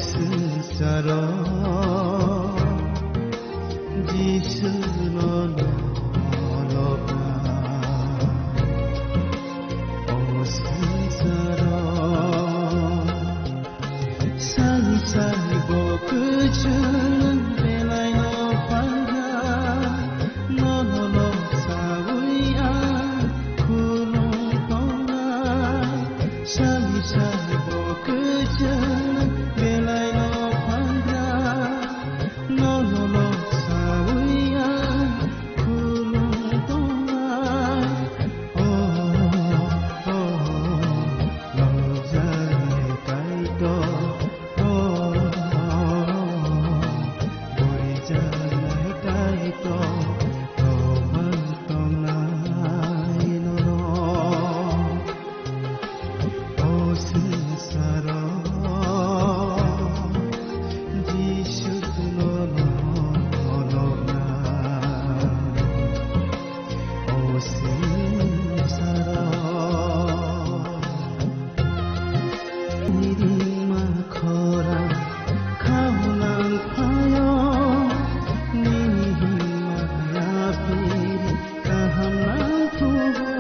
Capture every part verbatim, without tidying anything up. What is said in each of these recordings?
Swngcharo Jisu no nolokna. O swngcharo sani sani bo kwchwng belai no phaikha. Nono no sawi ang khulum tongnai. Sani sani bo kwchwng belai no phaikha. Nono no sawi ang khulum tongnai. Oh, oh, oh, nokjaknai Kaitor. Oh, oh, oh, borijaknai Kaitor. Tobang tongnai norok. O swngcharo Jisu no nolokna. O swngcharo nini ma khorang khaunang phaio, nini himma yapiri kaham nang thugo.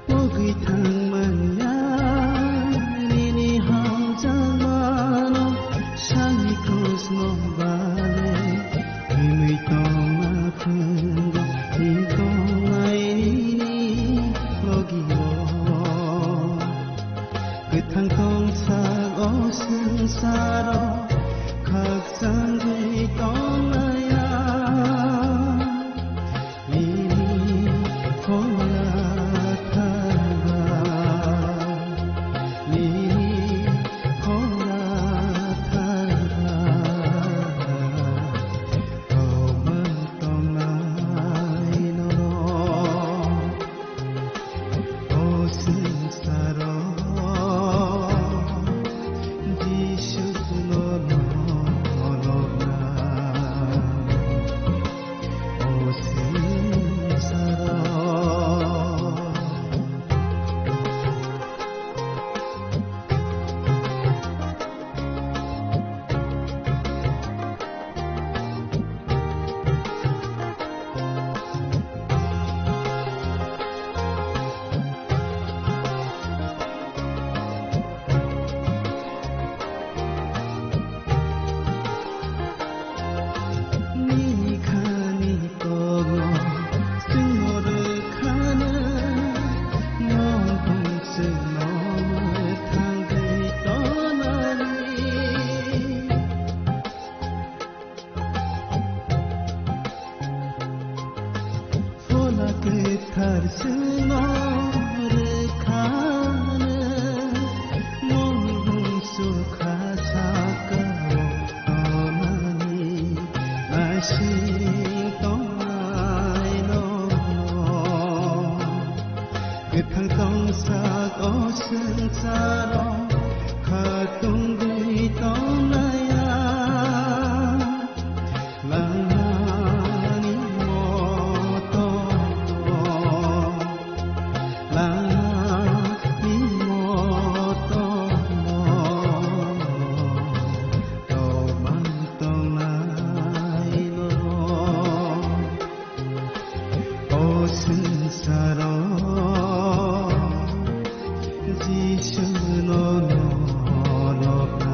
Pogwi thangmanya nini hamjakmano, sani krusno bale himwi tongma phungo, him tongnai nini logio. Kwthang tongsak o swngcharo khakchangwi tongnaya. Nini phola thangba, nini phola thangba, tobang tongnai norok. O swngcharo Jisu no nolokna. O swngcharo Nini khani kogo chwngno rwkhana, nwng bumswkno mwthangwi tonani. Phola kwthar chwngno rwkhana, nwng bumswk kha sakao tonani, naising tongnai nono. Kwthang tongsak o swngcharo khatungwi tongnaya. Langmani motono, langmani motono, tobang tongnai nono. O swngcharo Jisu no nolokna.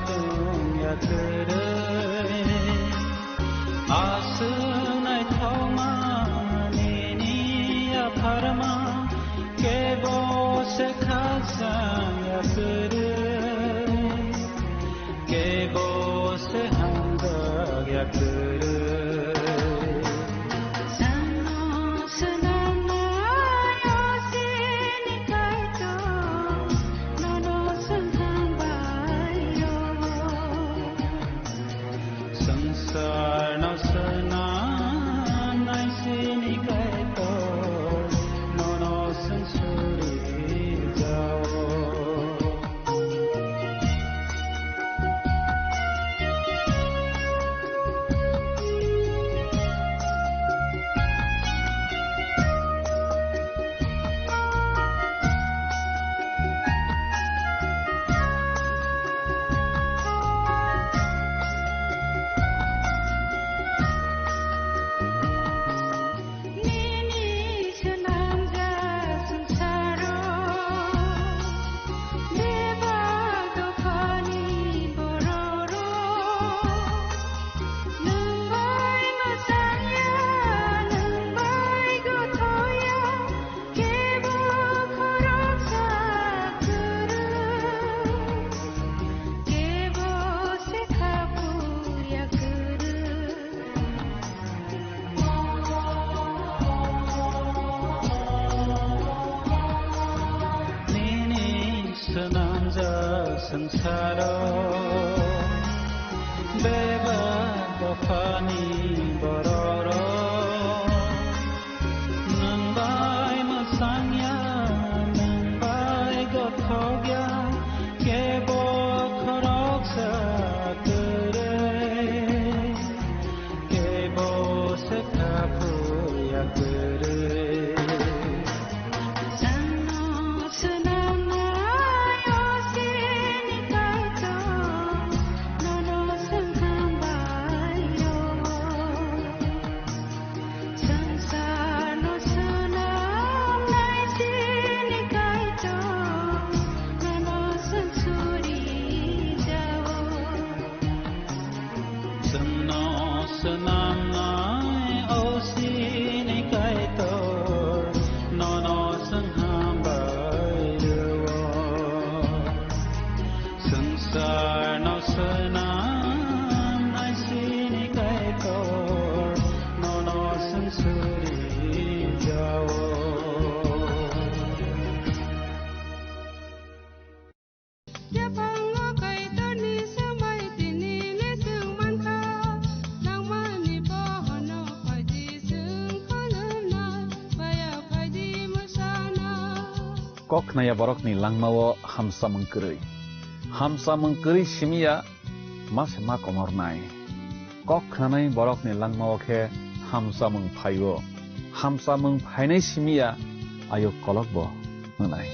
Tong ya kwrwi, aswk naithokma nini yapharma, kebo se khakchang ya kwrwi, kebo se hamjak ya kwrwi. Sano swnamnai o sini Kaitor, nono swngthang bai rwo. Swngcharno swnamnai sini Kaitor, nono swng suri jao. Nini swnamjak swngcharo bebak dophani bororok nwng bai mwchangya, nwng bai gothoya, kebo khoroksa kwrwi, kebo se kha phurya kwrwi. Nini swnamjak swngcharo bebak dophani bororok nwng bai mwchangya, nwng bai gothokya, kebo khoroksa kwrwi. Kebo se kha phurya kwrwi. Sano swnamnai o sini Kaitor, nono swngthang bai rwo. Swngcharno swnamnai sini Kaitor, nono swng suri jao. Chwngno swnamnai o sini Kaitor, nono chwng hambai rwo. Swngcharno swnamnai sini Kaitor, nono chwng suri jao. Yaphango Kaitorni swmai tini le swng mankha, nangmani bohono phaidi swng khulumnai, baya phaidi mwsana. Kok khnaya borokni langmao hamsamung kwrwi. Hamsamung kwrwi simiya ma se ma komornai. Kok khnanai borokni langmao khe hamsamung phaio. Hamsamung phainai simiya ayuk kolokbo wngnai.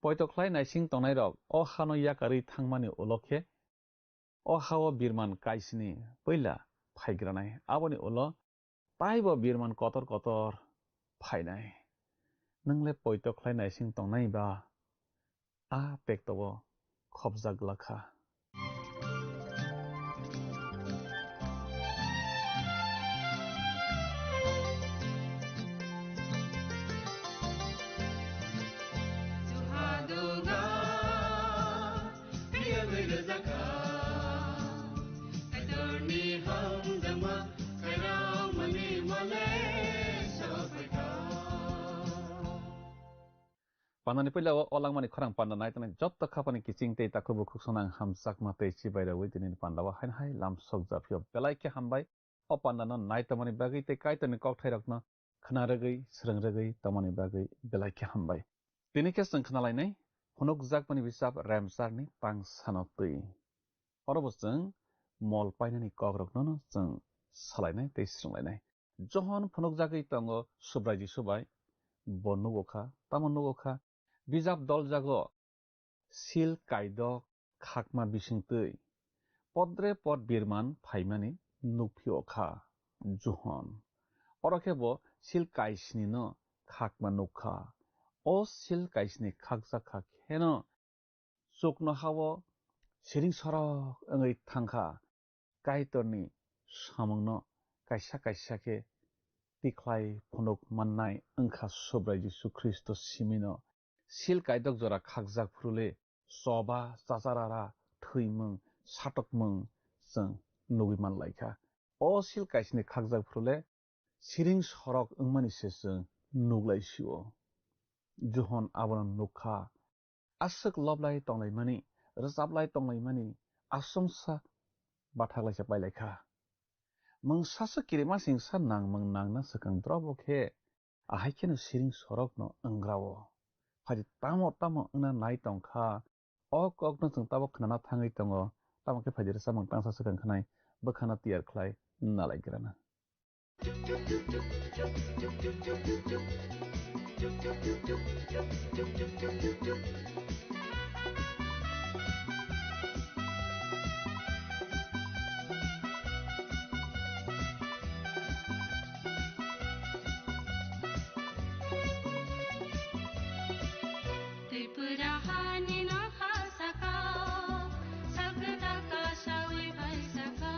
Poito khlai naising tongnairok o hano yakarwi thangmani ulo khe, o hao birman kaisni puila phaigranai, aboni ulo taibo birman kotor kotor phainai. Nwng le poito khlai naising tongnai ba? A pektobo khopjak glak kha. Pandani puila o, o langmani khorang panda nai tongnai jotto khapani kiching tei takhuk bukhuk songno ang hamjakma tei chibai rogwi tinini panda o haino hai lam sok japhio. Belai khe hambai o panda no nai tongmani bagwi tei Kaitorni kokthai rokno khna rwgwi, srwng rwgwi tongmani bagwi belai khe hambai. Tini khe chwng khna lainai phunukjakmani bisap Remcharni tang sano twi. Oro bo chwng mol painani kokrokno no chwng salainai tei srwnglainai. Johon phunukjagwi tongo Subrai Jisu bai, bo nugo kha, tamo nugo kha, bijap doljago sil kaidok khakma bisingtwi podre pod birman phaimani nukphio kha Johon. Oro khe bo sil kaisni no khakma nukha. O sil kaisni khakjak kha kheno chuknoha-o siring sorok wngwi thangkha. Kaitorni samungno kaisa kaisa khe tikhlai phunuk mannai wngkha Subrai Jisu Khristo simino. Sil kaidok jora khakjak phuru le choba, chacharara, thwimung, satokmung chwng nugwi manlaikha. O sil kaisni khakjak phuru le siring sorok wngmani se chwng nuklaisio. Johon abono nukha. Aswk loblai tonglaimani, rwchaplai tonglaimani aswngsa bathaklaisa pailaikha. Mungsasa kirimasingsa nangmung nangna swkang drobo khe ahai kheno siring sorokno wngrao. Phaidi tamo tamo wngna nai tongkha, o kokno chwng tabuk khnana thangwi tongo, tamo khe phaidi rwchapmung tangsa swkang khnai bwkhano tiyar khlai nalaigrana. Tripura hani no ha saka, sakta ka sawi bai saka,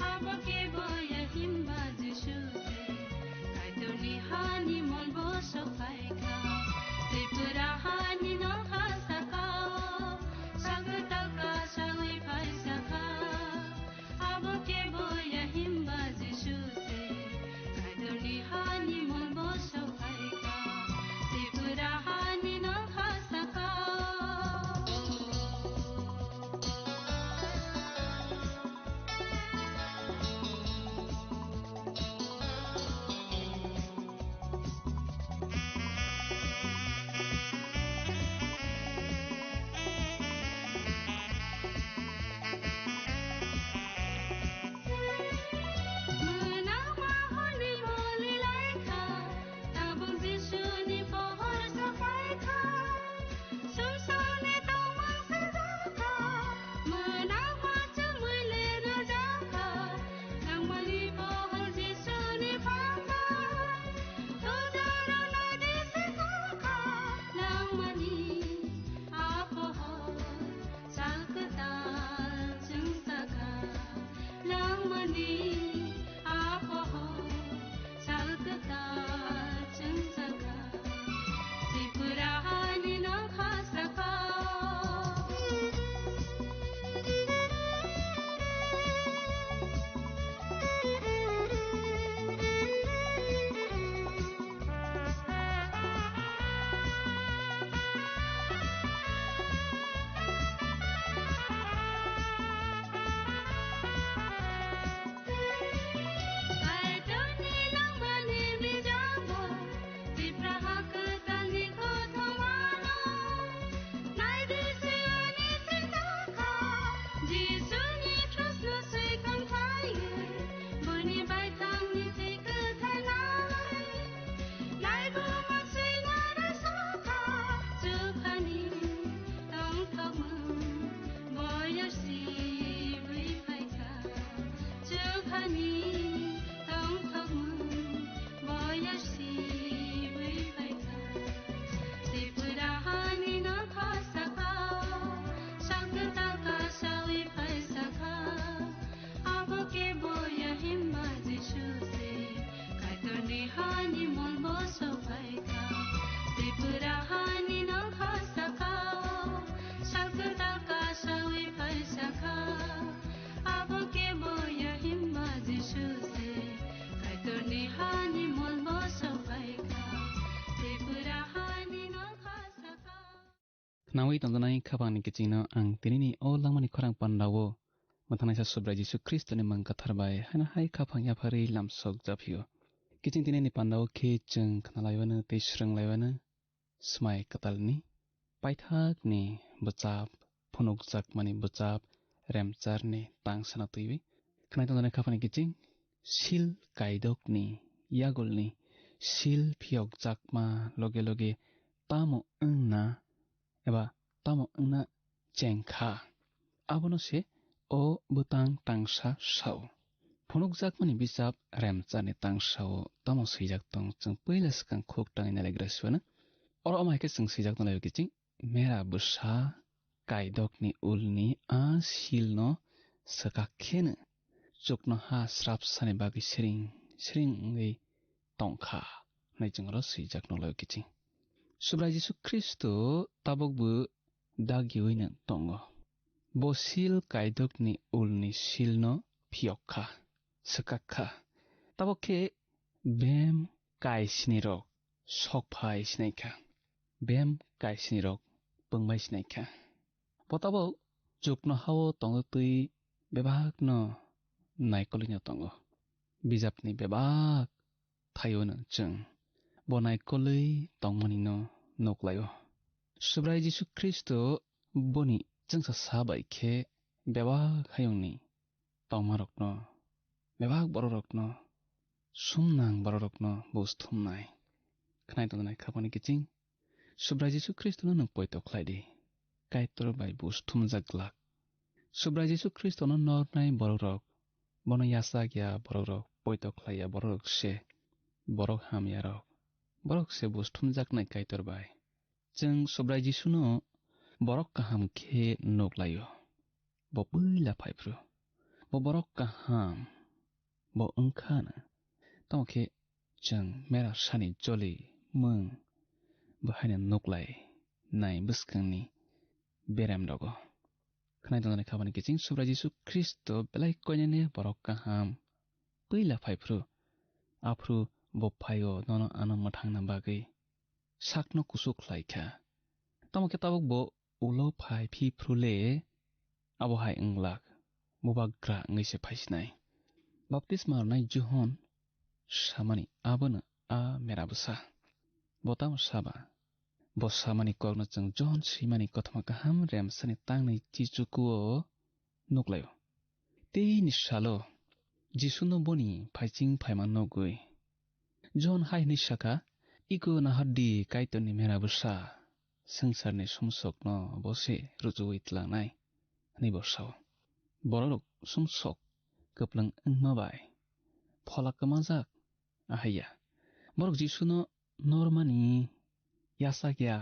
abo ke boya himba Jisu se, Kaitorni hani mol bo sophai kha. Tripura hani no ha saka, Nawi tongjaknai khapangni kichingno ang tinini o langmani khorang pandao mwthangnaisa Subrai Jisu Khristoni mang kwthar bai haino hai khapang yapharwi lamsok japhio. Kiching tinini pandao khe chwng khnalaiwano tei swrwnglaiwano Swmai kwtalni paithakni bwchap, phunukjakmani bwchap, remcharni tangsano twiwi khwnai tongjaknai khapani kiching sil kaidokni yagulni sil phiyokjakma loge loge tamo wngna eba tamo wngna chengkha. Abono se o bwtang tangsa sao. Phunukjakmani bisap remcharni tangsao tamo swijak tong chwng puila swkang khuk tangwi nailagra siphano. Oro omo hai khe chwng swijak nalaio kiching mera bwsa kaidokni ulni a silno swkak kheno chuknoha srapsani bagwi siring siring wngwi tongkha hwnwi chwng oro swijak nukhlaio kiching. Subrai Jisu Khristo tabukbo dagiwino tongo. Bo sil kaidokni ulni silno phiyok kha, swkak kha. Tabuk khe bem kaisinirok sok phai sinai kha. Bem kaisinirok pwngbai sinai kha. Bo tabuk chuknohao tongwi twi bebakno naikolwino tongo. Bijapni bebak thaio no chwng bo naikolwi tongmani no nuklaio. Subrai Jisu Khristo boni chwngsa sa bai khe bebak hayungni tongmarokno, bebak bororokno, sumnang bororokno bo sthumnai. Khnai tongjaknai khapani kiching Subrai Jisu Khristono nwng poito khlai di. Kaitor bai bo sthumjak glak. Subrai Jisu Khristono nornai borokrok, bono yachak ya borokrok, poito khlai ya borokrok se, borok hamyarok, borok se bo sthumjaknai Kaitor bai. Chwng Subrai Jisuno borok kaham khe nuk laio. Bo puila phaiphru. Bo borok kaham. Bo wngkha na. Tamo khe chwng mera sani joli mung bo haino nuklai nai bwskangni berem rogo. Khnai tongjaknai khapani kiching Subrai Jisu Khristo belai koinene borok kaham puila phaiphru. Aphru bo phaio nono ano mwthangna bagwi sakno kusu khlai kha. Tamo khe tabuk bo ulo phai phi phru le abo hai wng glak, bubagra wngwi se phaisinai. Baptisma rwnai Johon samani abono a mera bwsa. Bo tamo saba? Bo samani kokno chwng Johon swimani kothoma kaham remsani tangnwi chichukuo nuklaio. Teini salo Jisuno boni phaiching phaima nugwi Johon hai hwnwi sakha, "Iko nahardi Kaitorni mera bwsa, swngcharni sumsokno bo se rujuwi tlangnai," hwnwi bo sao. Bororok sumsok kwplwng wngma bai phola kwmajak, ahaiya. Borok Jisuno normani yachak ya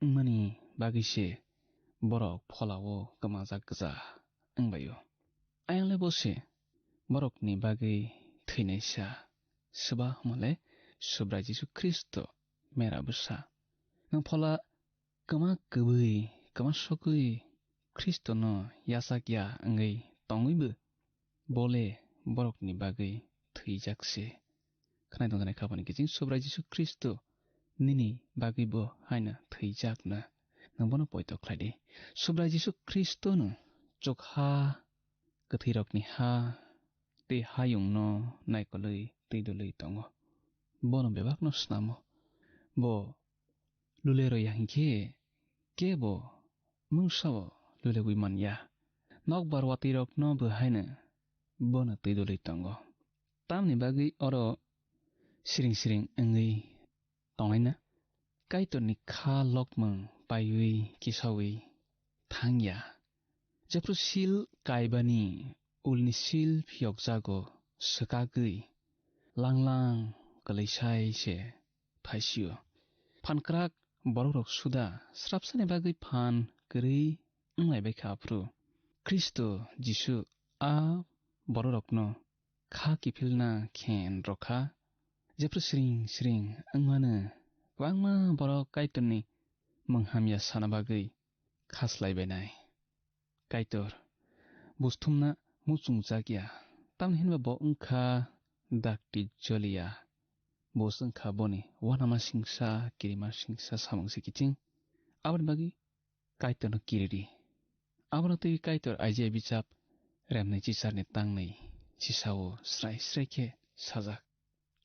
wngmani bagwi se borok pholao kwmajak gwja wngbaio. Ayang le bo se borokni bagwi thwinaisa, swba hwnmale Subrai Jisu Khristo mera bwsa. Nwng phola kwma kwbwi, kwma sogwi Khristono yachak ya wngwi tongwibo bo le borokni bagwi thwijak se. Khnai tongjaknai khapani kiching Subrai Jisu Khristo nini bagwi bo haino thwijak na. Nwng bono poito khlai di. Subrai Jisu Khristono chukha kwthwirokni ha tei hayungno naikolwi twi dwlwi tongo. Bono bebakno snamo. Bo lule rwya hinkhe kebo mungsao lulewi manya. Nokbar watwirokno bo haino bono twi dwlwi tongo. Tamni bagwi oro siring siring wngwi tonglaina. Kaitorni kha lokmung paiwi kisawi thangya. Jephru sil kaibani ulni sil phiyokjago swkagwi langlang kwlwisai se phaisio. Phankrak borokrok suda srapsani bagwi phan kwrwi wnglaibaikha aphru Khristo Jisu a borokrokno kha kiphilna khen rwkha. Jephru siring siring wngmano kwbangma borok Kaitorni mung hamya sana bagwi khaslaibainai. Kaitor, busthumna muchungjakya, tamni hinba bo wngkha dakti joliya. Bo wngkha boni wanama singsa, kirima singsa samung se kiching. Aboni bagwi Kaitorno kiridi. Abono twi Kaitor Isaiah bijap remni chisarni tangnwi chisao srai srai khe sajak.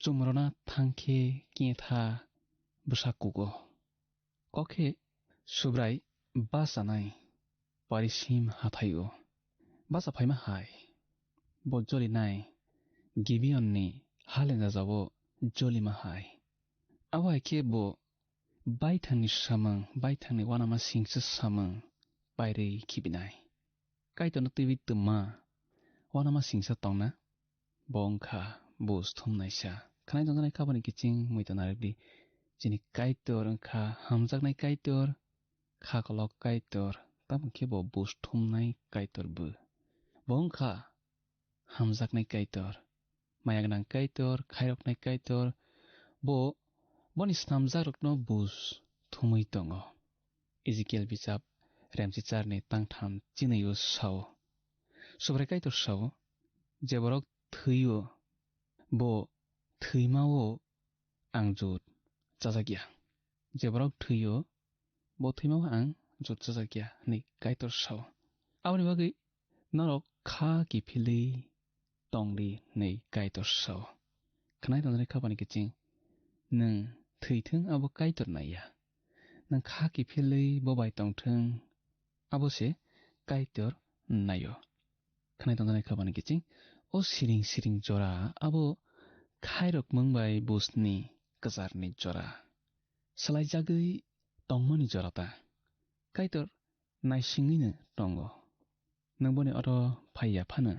Chumrona thangkhe kengtha bwsa kugo. Kokhe Subrai bachanai parisim hathaio. Bacha phaima hai. Bo jolinai Gibeonni halenjajao jolima hai. Abo hai khe bo baithangni samung, baithangni uanama singsa samung pairwi khibinai. Kaitorno twiwi twma uanama singsa tongna, bo wngkha bus thumnaisa. Khnai tongjaknai khabani kiching muitu narwkdi. Chini Kaitor wngkha hamjaknai Kaitor, kha kolok Kaitor, tamo khe bo bus thumnai Kaitor bo. Bo wngkha hamjaknai Kaitor, maya gwnang Kaitor, khairoknai Kaitor, bo boni snamjakrokno bus thumwi tongo. Ezekiel bijap remchicharni tangtham chinwi-o sao. Subrai Kaitor sao, je borok thwi-o, bo thwima-o ang jut chajak ya. Je borok thwi-o, bo thwima-o ang jut chajak ya, hwnwi Kaitor sao. Aboni bagwi norok kha kiphilwi tongdi hwnwi Kaitor sao. Khnai tongjaknai khabani kiching, nwng thwithwng abo Kaitor naiya. Nwng kha kiphilwi bo bai tongthwng, abo se Kaitor naio. Khnai tongjaknai khabani kiching, o siring siring jora abo khairokmung bai busni kwcharni jora. Swlaijagwi tongmani jora ta. Kaitor naisingwino tongo. Nwng boni oro phaiya phano,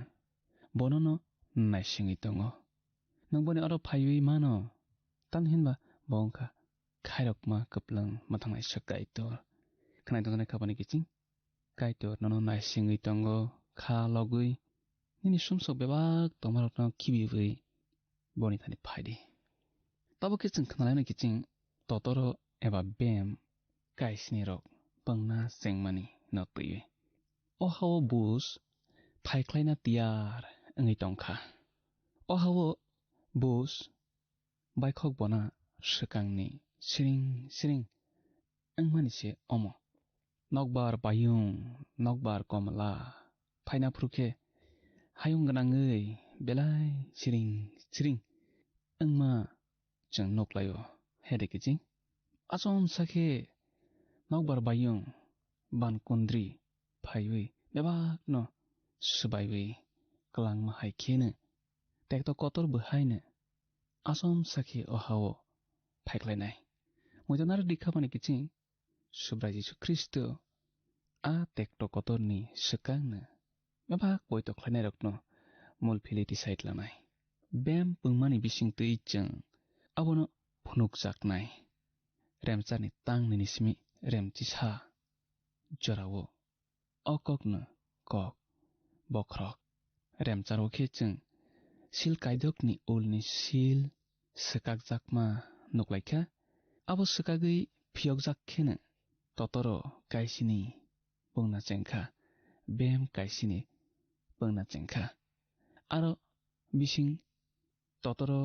bonono naisingwi tongo. Nwng boni oro phaiwi mano, tamni hinba bo wngkha khairokma kwplwng mwthangnaisa Kaitor. Khnai tongjaknai khabani kiching, Kaitor nono naisingwi tongo, kha logwi, nini sumsok bebak tongmarokno khibiwi boni thani phaidi. Tabuk khe chwng khnalaino kiching totoro eba bem kaisinirok bwngna chengmani no twiwi. O hao bus phaikhlaina tiyar wngwi tongkha. O hao bus baikhok bona swkangni siring siring wngmani se omo. Nokbar bayung, nokbar komla, phaina phuru khe hayung gwnangwi belai siring siring wngma chwng nuklaio. Hede kiching, achomsa khe nokbar bayung ban kundri phaiwi bebakno swbaiwi kwlangma hai kheno tekto kotor bo haino achomsa khe o hao phaikhlainai. Muitu narwk di khabani kiching Subrai Jisu Khristo a tekto kotorni swkangno bebak poito khlainairokno mul philwi tisai tlanai. Bem pungmani bisingtwi chwng abono phunukjaknai. Remcharni tang nini simi remchisa jorao o kokno kok bokhorok. Remcharo khe chwng sil kaidokni ulni sil swkakjakma nuklaikha. Abo swkagwi phiyokjak kheno totoro kaisini pungna chengkha, bem kaisini pungna chengkha. Aro bising totoro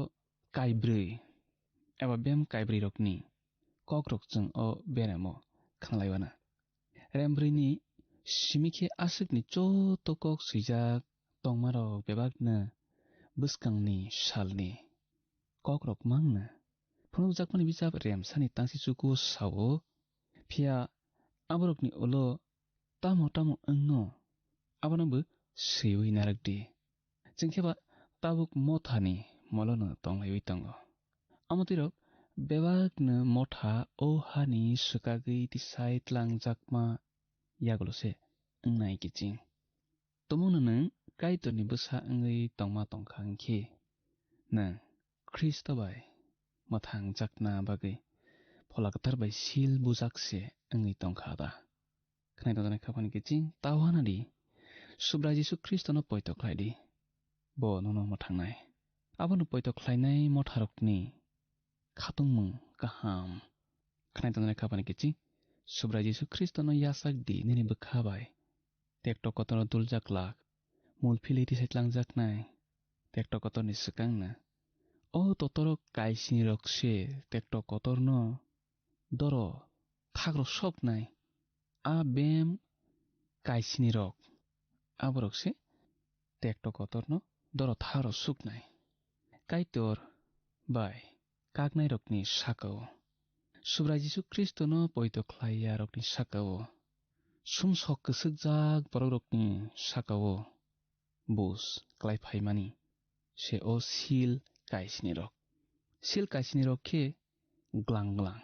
kaibrwi eba bem kaibrwi rokni kokrok chwng o beremo khnalaiwana. Rembrwini simi khe aswkni joto kok swijak tongmarok bebakno bwskangni salni kokrok mangno phunukjakmani bijap remsani tangsi chukuo sao, phiya aborokni ulo tamo tamo wngno abono bo swiwi narwkdi. Chwng khe ba tabuk mothani molono tonglaiwi tongo. Amo twirok bebakno motha o hani swkagwi tisai tlangjakma yagulo se wngnai kiching. Tumungno nwng Kaitorni bwsa wngwi tongma tongkha hwnkhe, nwng Khristo bai mwthangjakna bagwi Phola Kwthar bai sil bujak se wngwi tongkha da? Khnai tongjaknai khaphani kiching tao hana di, Subrai Jisu Khristono poito khlai di, bo nono mwthangnai. Abono poito khlainai motharokni khatungmung kaham. Khnai tongjaknai khaphani kiching Subrai Jisu Khristono yachak di nini bwkha bai. Tekto kotoro duljak lak, mul philwi tisai tlangjaknai tekto kotorni swkangno. O totoro kaisinirok se tekto kotorno doro thakrok soknai. A bem kaisinirok, aborok se tekto kotorno doro tharo suknai. Kaitor bai kaknairokni saka-o, Subrai Jisu Khristono poito khlai yarokni saka-o, sumsok kwswkjak borokrokni saka-o bus klai phaimani se o sil kaisinirok. Sil kaisinirok khe glang glang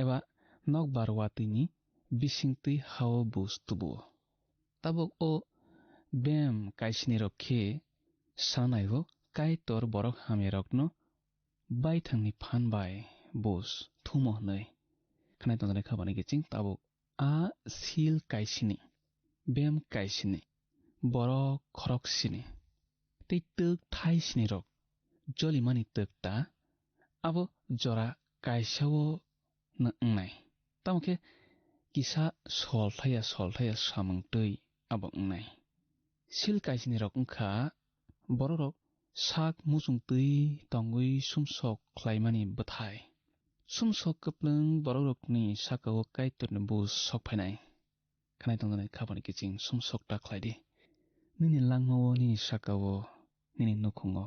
eba nokbar watwini bisingtwi ha-o bus tubu-o. Tabuk o bem kaisinirok khe sanai-o Kaitor borok hamyarokno baithangni phan bai bus thumo hwnwi. Khnai tongjaknai khabani kiching tabuk a sil kaisini, bem kaisini, borok khoroksini, tei twk thaisinirok jolimani twk ta, abo jora kaisa-o no wngnai. Tamo khe kisa sol thaya, sol thaya samung twi abo wngnai. Sil kaisinirok wngkha bororok sak muchung twi tongwi sumsok khlaimani bwthai. Sumsok kwplwng borokrokni saka-o Kaitorni bus sok phainai. Khnai tongjaknai khabani kiching sumsok ta khlai di. Nini langma-o, nini saka-o, nini nukhungo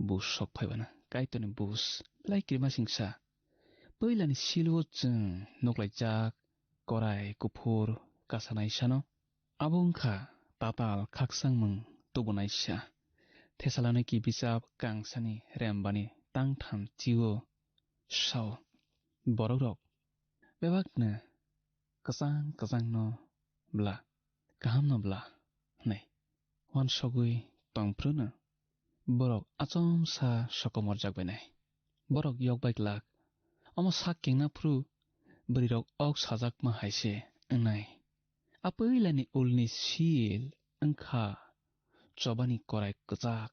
bus sok phaibana. Kaitorni bus belai kirima singsa. Puilani sil-o chwng nuklaijak korai kuphur kasanaisano. Abo wngkha tatal khakchangmung tubunaisa. Thesalonika bichap kangsani rembani tangtham chi-o sao. Borokrok bebakno kwchang kwchangno bla, kahamno bla hwnwi uansugwi tong phruno borok achomsa sokomorjak bainai. Borok yok bai glak. Omo sak kengna phuru bwrwirok ok sajakma hai se wngnai. A puilani ulni sil wngkha chobani korai kwchak.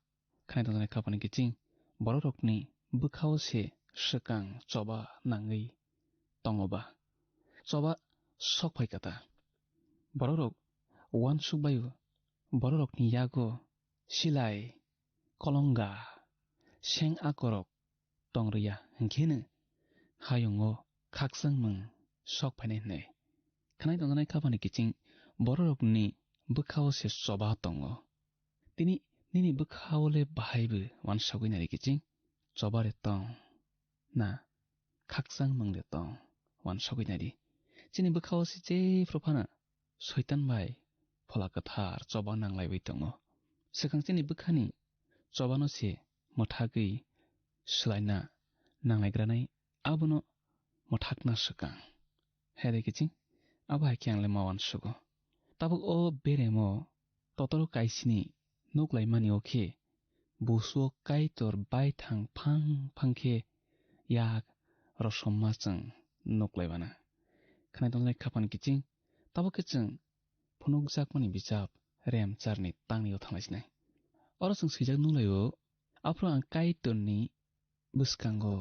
Khnai tongjaknai khabani kiching borokrokni bwkha-o se swkang choba nangwi tongo ba choba sok phai kha ta. Borokrok uansuk bai-o, borokrokni yago silai, kolonga, seng akorok tong rwya hwnkhe no hayungo khakchangmung sok phainai hwnwi. Khnai tongjaknai khabani kiching borokrokni bwkha-o se choba tongo. Tini nini bwkha-o le bahai bo uansugwi nai di kiching, choba de tong na khakchangmung de tong uansugwi nai di. Chini bwkha-o se jephru phano Soitan bai Phola Kwthar choba nanglaiwi tongo. Swkang chini bwkhani chobano se mwthagwi swlaina nanglaigranai abono mwthakna swkang. Hai de kiching, abo hai khe ang le ma uansugo. Tabuk o beremo totoro kaisini nuklaimani o khe busuo Kaitor baithang phang phang khe yak rosomma chwng nuklaimana. Khnai tongjaknai khaphani kiching, tabuk khe chwng phunukjakmani bichap Remcharni tangni o thanglaisinai. Oro chwng swijak nuklaio, aphuru ang Kaitorni bwskango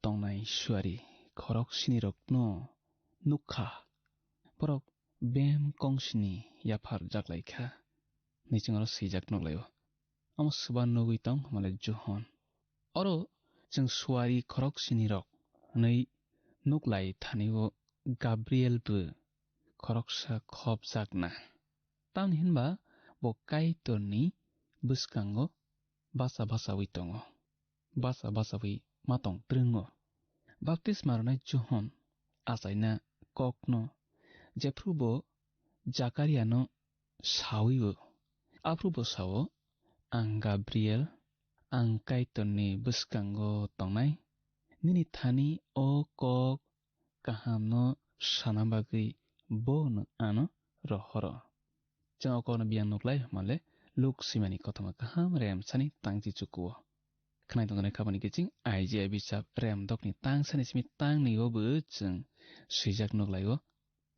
tongnai suari khorok sinirokno nukha. Borok bem kongsini yaphar jaklaikha, hwnwi chwng oro swijak nuklaio. Omo swba nugwi tong hwnmale Johon. Oro chwng suari khorok sinirok hwnwi nuklai thani-o Gabriel bo khoroksa khopjakna. Tamni hinba bo Kaitorni bwskango bacha bachaui tongo, bacha bachaui ma tong twrwngo. Baptisma rwnai Johon achaina kokno jephru bo Jakariano saui-o, aphuru bo sao, "Ang Gabriel, ang Kaitorni bwskango tongnai, nini thani o kok kahamno sana bagwi bono ano rohoro." Chwng o kokno biyang nuklai male Luk swimani kothoma kaham remsani tangchi chukuo. Khnai tongjaknai khabani kiching Isaiah bisap remdokni tangsani simi tangni o bo chwng swijak nuklaio.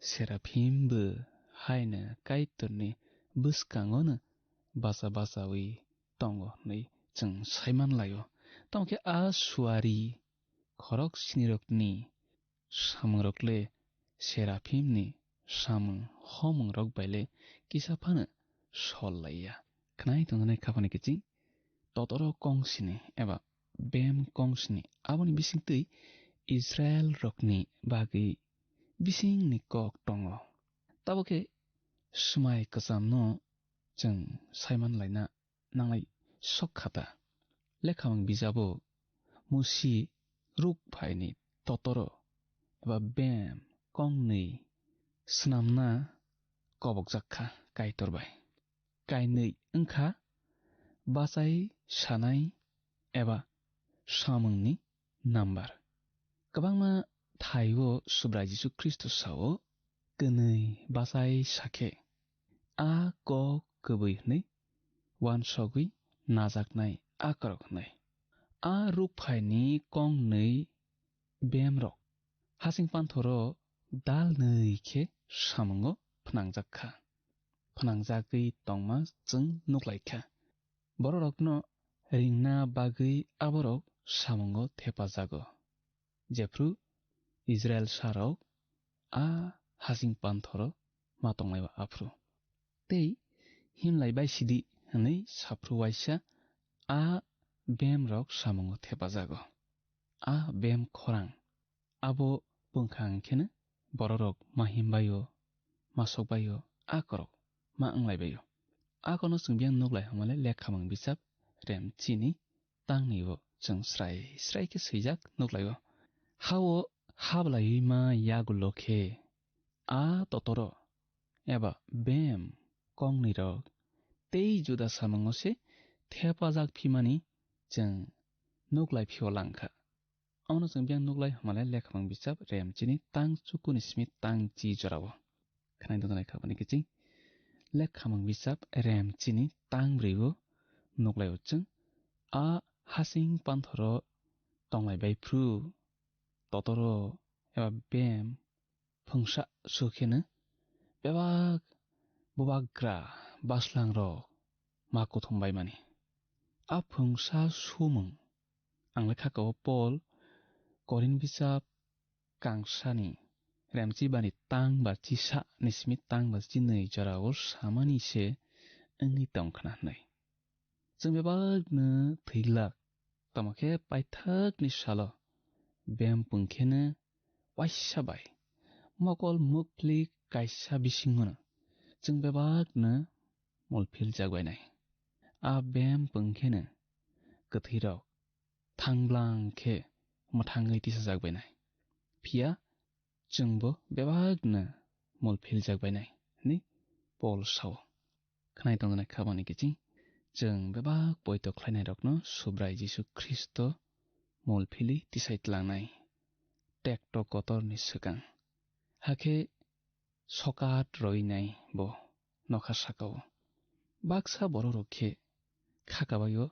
Seraphim bo haino Kaitorni bwskangono bacha bachaui tongo hwnwi chwng saiman laio. Tamo khe a suari khorok sinirokni samungrok le Seraphimni samung homungrok bai le kisa phano sol laiya. Khnai tongjaknai khaphani kiching totoro kongsini eba bem kongsini aboni bisingtwi Israel rokni bagwi bisingni kok tongo. Tabuk khe swmai kwchamno chwng saiman laina nanglai sok kha ta. Lekhamung bijabo Musi ruk phaini totoro eba bem kongnwi swnamna kobokjak kha Kaitor bai. Kainwi wngkha bachai sanai eba samungni number. Kwbangma thaio Subrai Jisu Khristo sao, kwnwi bachai sakhe, a kok kwbwi hwnwi uansogwi najaknai a korok hwnwi. A rukphaini kongnwi bemrok hasing panthoro dalnwi khe samungo phnangjak kha. Phnangjagwi tongma chwng nuklai kha. Bororokno ringna bagwi aborok samungo thepajago, jephru Israil sarok a hasing panthoro ma tonglaiba aphru. Tei himlai bai sidi hwnwi saphru waisa a bemrok samungo thepajago. A bem khorang abo bwngkha hwnkheno bororok ma himbaio, ma sokbaio, a korok ma wnglaibaio. A kono chwng biyang nuklai hwnmale lekhamung bijap rem chini tangni o chwng srai srai khe swijak nuklaio. Hao hablaiwi ma yagulo khe a totoro eba bem kongnwirok tei juda samungo se thepajak phimani chwng nuklai phio langkha. Omono chwng biyang nuklai hwnmale lekhamung bijap rem chini tang chukuni simi tang chi jorao. Khwnai dodonai khabani kiching lekhamung bijap rem chini tang bwrwi o nuklaio chwng a hasing panthoro tonglai bai phru totoro eba bem phungsa sukheno bebak bubagra baslangrok ma kuthum baimani. A phungsa sumung ang lekha kao Pol Korin bijap kangsani remchi bani tang ba chisa ni simi tang ba chinwi jorao samani se wngwi tongkhna hwnwi. Chwng bebakno thwi glak, tamo khe paithakni salo bem pungkheno waisa bai mokol mukpli kaisa bisingono chwng bebakno mul philjak bainai. A bem pungkheno kwthwirok thangblang khe mwthangwi tisajak bainai. Phiya chwngbo bebakno mul philjak bainai, hwnwi Pol sao. Khwnai tongjaknai khabani kiching, chwng bebak poito khlainairokno Subrai Jisu Khristo mul philwi tisai tlangnai tekto kotorni swkang. Hakhe sokat roinai bo nokha sakao. Baksa bororok khe khakabaio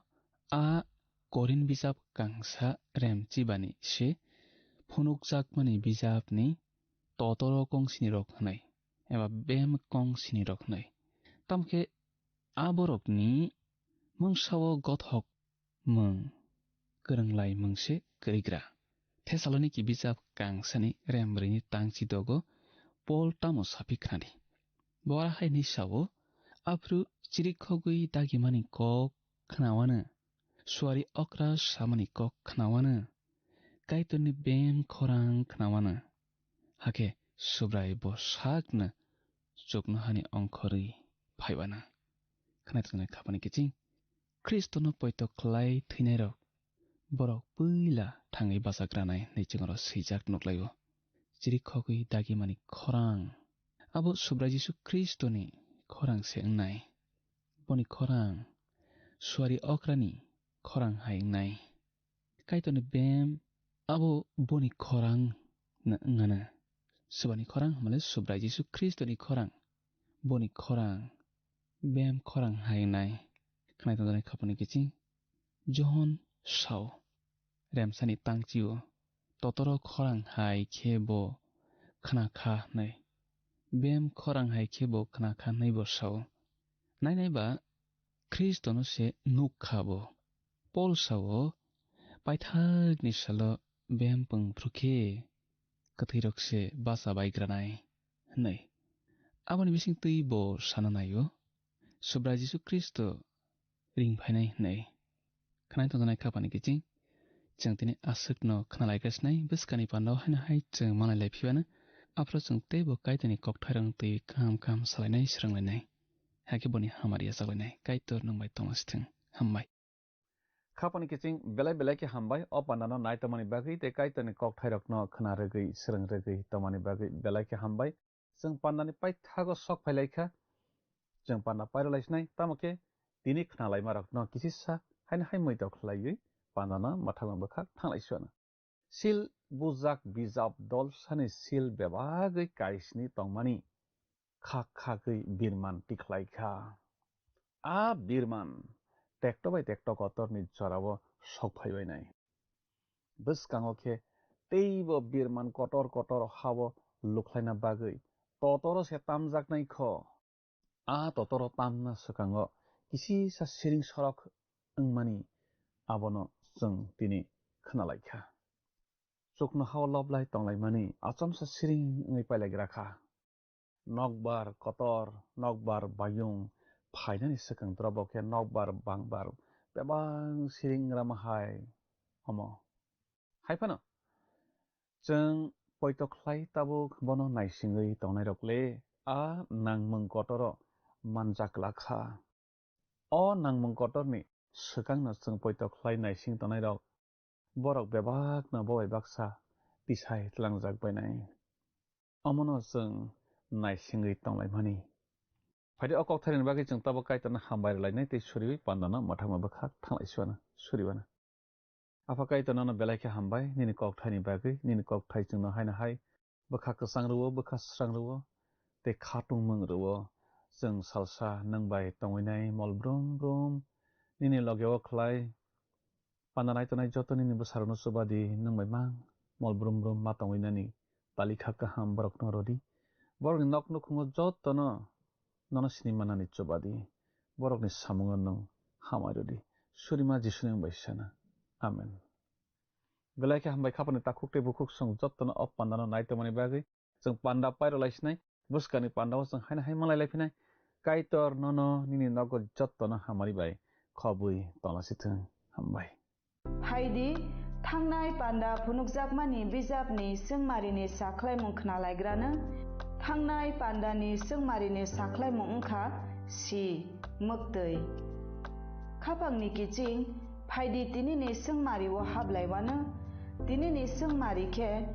a Korin bijap kangsa remchibani se phunukjakmani bijapni totoro kongsinirok hwnwi eba bem kongsinirok hwnwi. Tamokhe a borokni mungsao gothok mung, kwrwng lai mung se kwrwigra. Thesaloniki bijap kangsani rembrwini tangchi dogo Pol tamo saphi khnadi. Bo ara hai hwnwi sao, aphuru chirikhogwi dagimani kok khnawano, suari okra samani kok khnawano, Kaitorni bem khorang khnawano, hakhe Subrai bo sakno chuknohani ongkhorwi phaiwano. Khwnai tongjaknai khabani kiching, Khristono poito khlai thwinairok borok puila thangwi bachagranai hwnwi chwngno swijak nuklaio. Chirikhogwi dagimani khorang abo Subrai Jisu Khristoni khorang se wngnai. Boni khorang suari okrani khorang hai wngnai. Kaitorni bem abo boni khorang no wngana. Subani khorang hwnmale Subrai Jisu Khristoni khorang. Boni khorang bem khorang hai wngnai. Khwnai tongjaknai khabani kiching Johon sao, remsani tangchio, totoro khorang hai khe bo khna kha hwnwi. Bem khorang hai khe bo khna kha hwnwi bo sao. Nainai ba Khristono se nuk kha bo. Pol sao, paithakni salo bem pung phru khe kwthwirok se bacha baigranai hwnwi. Aboni bisingtwi bo sana naio, Subrai Jisu Khristo ring phainai hwnwi. Khwnai tongjaknai khabani kiching, chwng tini aswkno khna lai kha sinai, bwskani pandao haino hai chwng manlai lai phibano, Aphuru chwng teibo Kaitorni kokthairokno twiwi kaham kaham salainai, swrwnglainai. Hakhe boni hamari yachaklainai. Kaitor nwng bai tongna sithwng. Hambai. Khapani kiching belai belai khe hambai, o pandano nai tongmani bagwi tei Kaitorni kokthairokno khna rwgwi, swrwng rwgwi tongmani bagwi belai khe hambai. Chwng pandani paithago sok phai lai kha. Chwng panda pairw lai sinai, tamo khe tini khna laimarokno kisisa haino hai muitok khlaiwi pandano mwthangma bwkhak thang lai suana. Sil bujak bijap dolsani sil bebagwi kaisni tongmani khak khagwi birman tikhlai kha. A birman tekto bai tekto kotorni jorao sok phai bainai. Bwskango khe teibo birman kotor kotor hao lukhlaina bagwi totoro se tamjaknai kho. A totoro tamna swkango kisisa siring sorok wngmani abono chwng tini khna lai kha. Chuknohao lob lai tonglaimani achomsa siring wngwi pailaigra kha. Nokbar kotor, nokbar bayung phainani swkang drobo khe nokbar bangbar bebak siring wngma hai omo. Hai phano chwng poito khlai tabuk bono naisingwi tongnairok le a nangmung kotoro manjak la kha. O nangmung kotorni swkangno chwng poito khlai naising tongnairok, borok bebakno bo bai baksa tisai tlangjak bainai. Omono chwng naisingwi tonglaimani. Phaidi o kokthairokni bagwi chwng tabuk Kaitorno hambai rwlainai tei suriwi pandano mwthangma bwkhak thanglai suana, suriwana. Apha Kaitor nono belai khe hambai, nini kokthaini bagwi, nini kokthai chwngno haino hai bwkha kwchang rwo, bwkha swrang rwo, tei khatungmung rwo. Chwng salsa nwng bai tongwinai mol brum brum nini logeo khlai. Panda nai tongnai joto nini bwsarokno chuba di, nwng bai mang mol brum brum ma tongwinani talikha kaham borokno rw di. Borokni nok nukhungo jotono nono sini manani chuba di. Borokni samungo nwng hamai rw di. Surima Jisuni wng bai sana. Amen. Belai khe hambai khapani takhuk tei bukhuk chwng jotono o pandano nai tongmani bagwi. Chwng panda pairw lai sinai, bwskangni pandao chwng haino hai malai lai phinai. Kaitor nono nini nogo jotono hamari bai khobwi tonglasithwng. Hambai. Phaidi, thangnai panda phunukjakmani bijapni swngmarini sakhlaimung khnalaigrano. Thangnai pandani swngmarini sakhlaimung wngkha si, mwktwi. Khapangni kiching, phaidi tinini swngmario hablaiwano. Tinini swngmari khe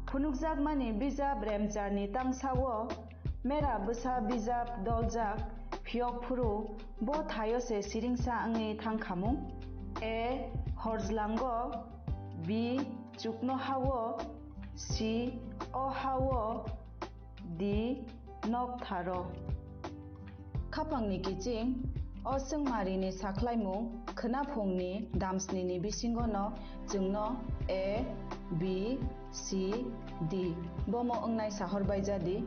phunukjakmani bijap Remcharni tangsao mera bwsa bijap doljak phiyok phuru bo thaio se siringsa wngwi thangkhamung. A. Horjlango. B. Chuknohao. C. O hao. D. Noktharo. Khapangni kiching, o swngmarini sakhlaimung khwnaphungni damsnini bisingono chwngno A, B, C, D bomo wngnai sahor baijadi.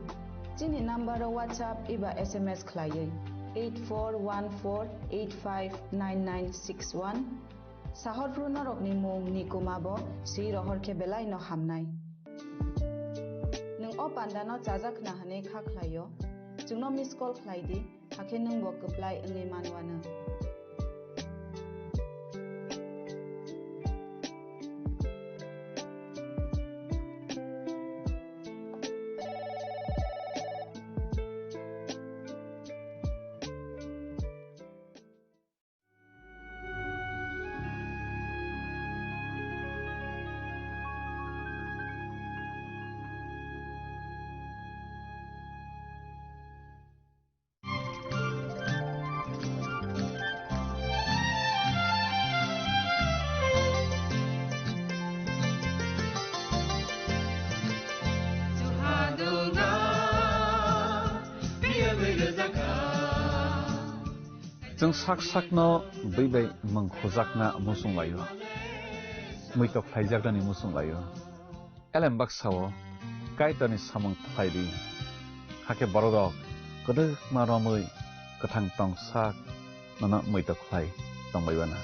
Chini numbero WhatsApp eba S M S khlaiwi eight four one four eight five nine nine six one. Sahorphru norokni mung ni kuma bo swi rohor khe belai no hamnai. Nwng o panda no chajak khna hwnwi kha khlaio, chwngno miss call khlai di, hakhe nwng bo kwplai wngwi manwano. Chwng sak sakno bwi bai mung khujakna muchung laio, muitok khlaijaknani muchung laio. Elem baksao Kaitorni samung phlai di, hakhe bororok kwdwkma romwi kwthang tongsak nono muitok khlai tongbai bana.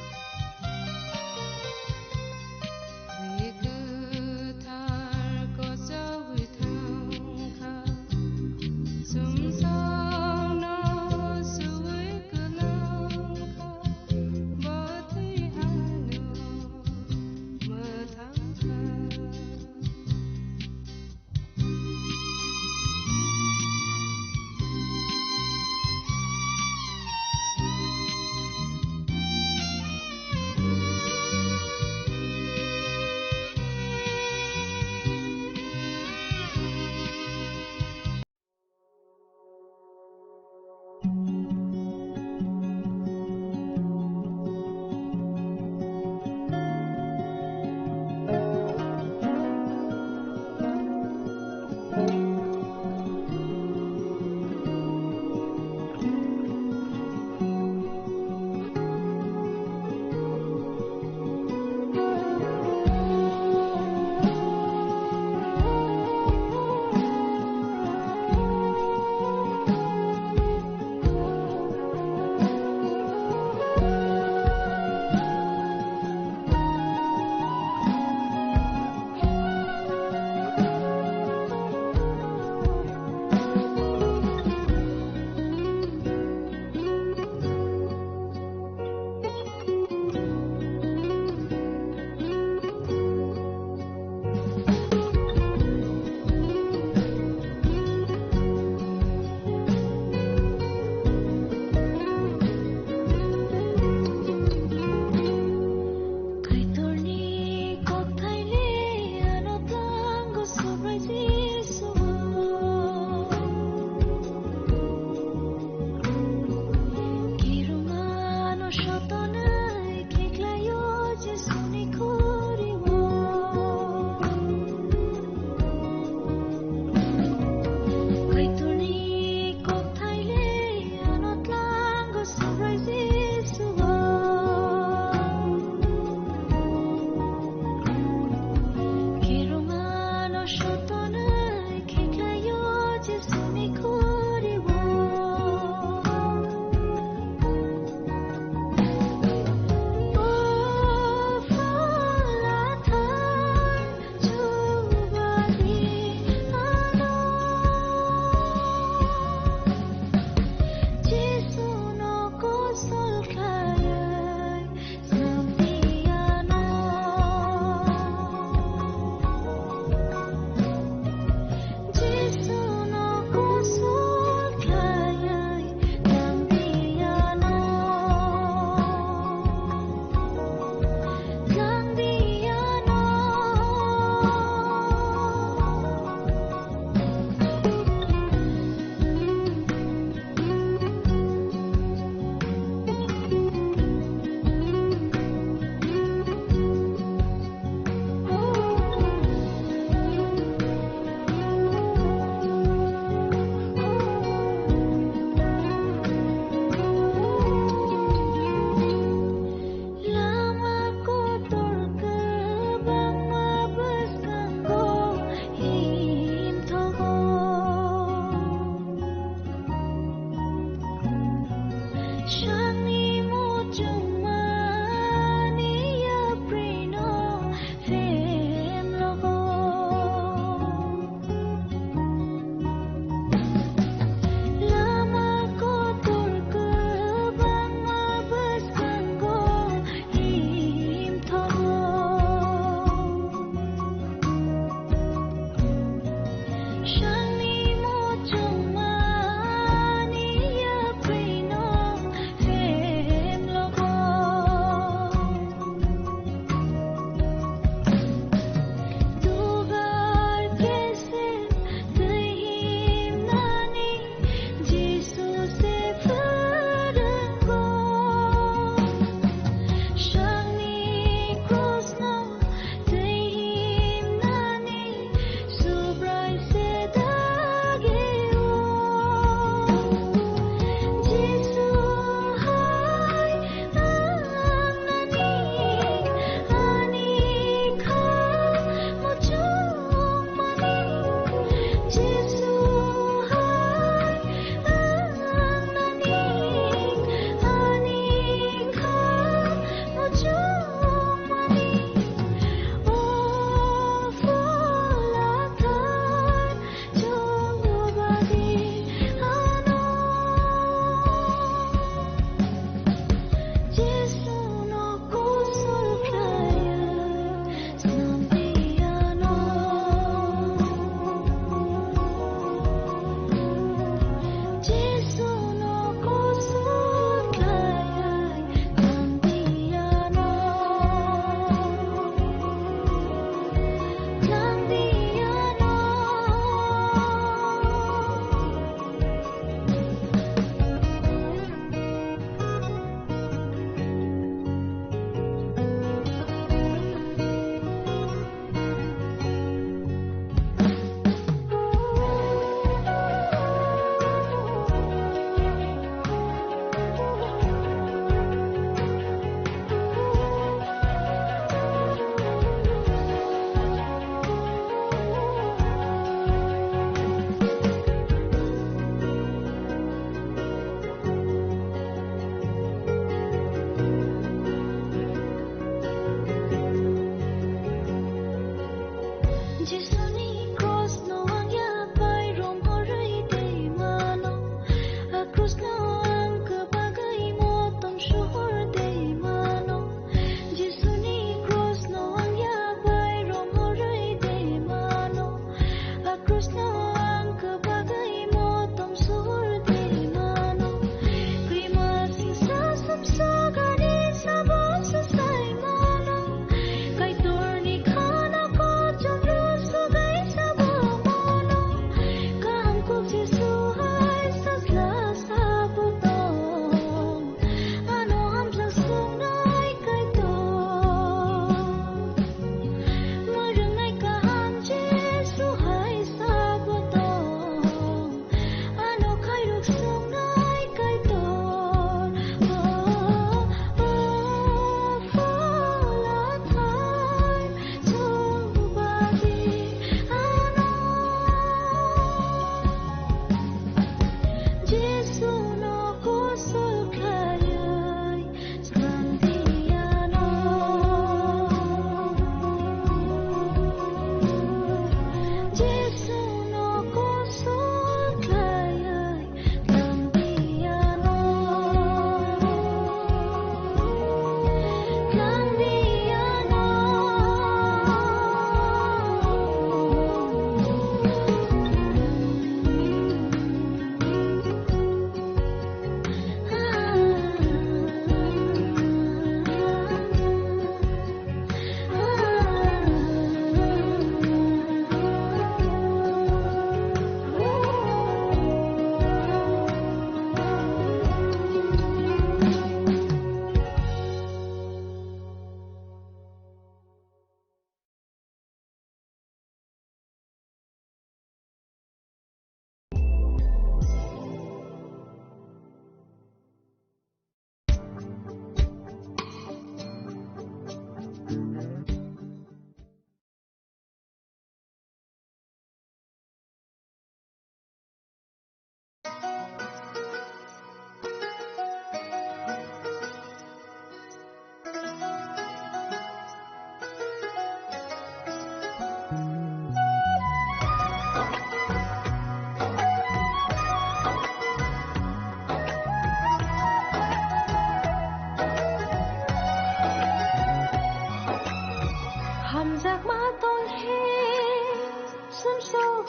Sangni muchungmani yaprino phem logo. Lama kotor kwbangma bwskango him thogo. Sangni muchungmani yaprino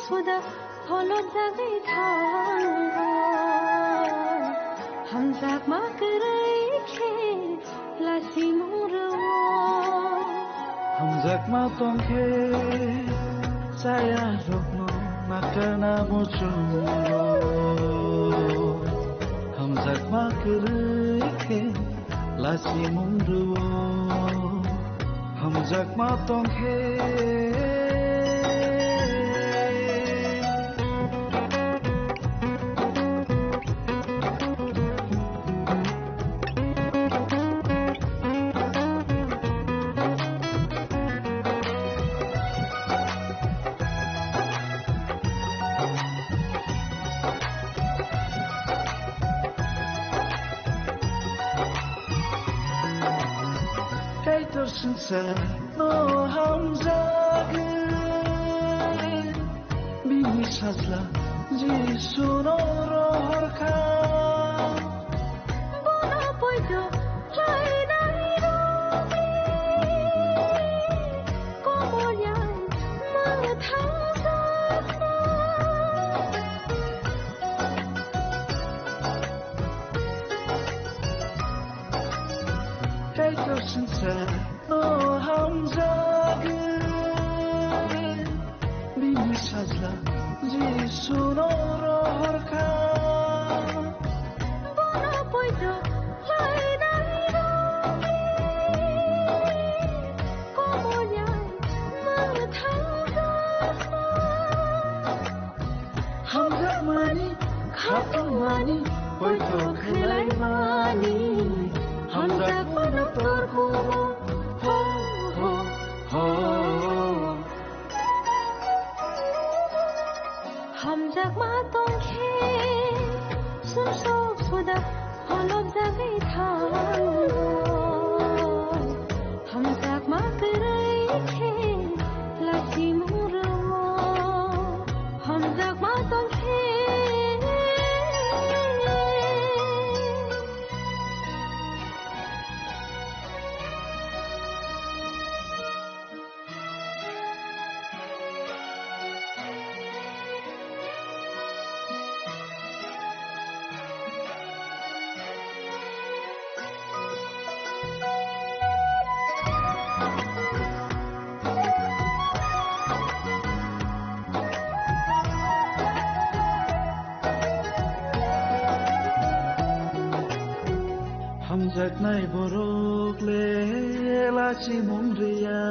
Suda holojagwi thango, hamjakma kwrwi khe lasimung rwo. Hamjakma tongkhe chaya rokno nakarna muchungo. Hamjakma kwrwi khe lasimung rwo. Hamjakma tongkhe. Kaitor swngcharno hamjagwi, bini sajla Jisuno rohorkha. Bono poito khlainai rokni komolyai mwthangjakma. Kaitor swngcharno hamjagwi, bini sajla Jisuno rohorkha. Bono poito khlainai rokni komolyai mwthangjakma. Hamjakmani, khatungmani, poito khlaimani, hamjakmano torkugo, ho, ho, ho. Hamjakma tongkhe, sumsok suda holopjagwi thango. Hamjakma kwrwi khe lasimung rwo. Hamjakma tongkhe. Hamjaknai borok le lachi mung riya.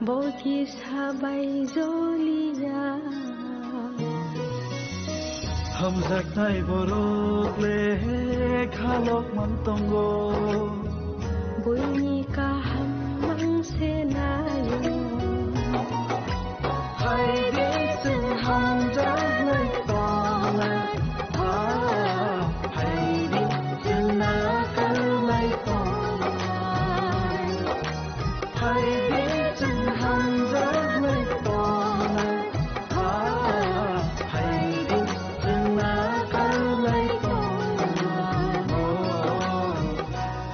Bo kisa bai joliya. Hamjaknai borok le khalok man tongo. Buini kaham mang se nayo. Hai de chwng hamjaknai tongnai. Hai de chwng nakarnai tongnai. Hai de chwng hamjaknai tongnai. Hai de chwng nakarnai tongnai.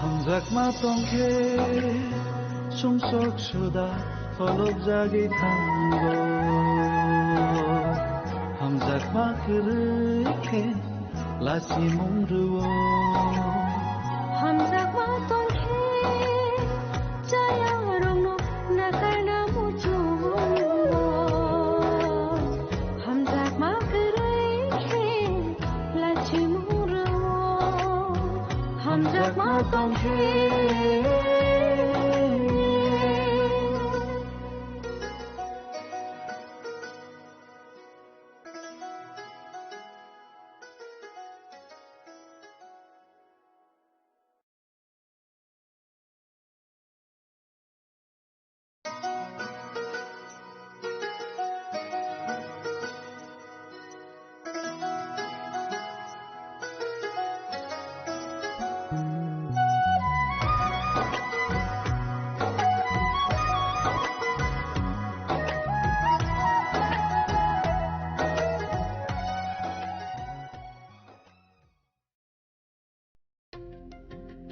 Hamjakma tongkhe sumsok suda holopjagwi thango. Hamjakma kwrwi khe lachi mung rwo. Hamjakma tongkhe chaya rokno nakarna muchungo. Hamjakma kwrwi khe lachi mung rwo. Hamjakma tongkhe.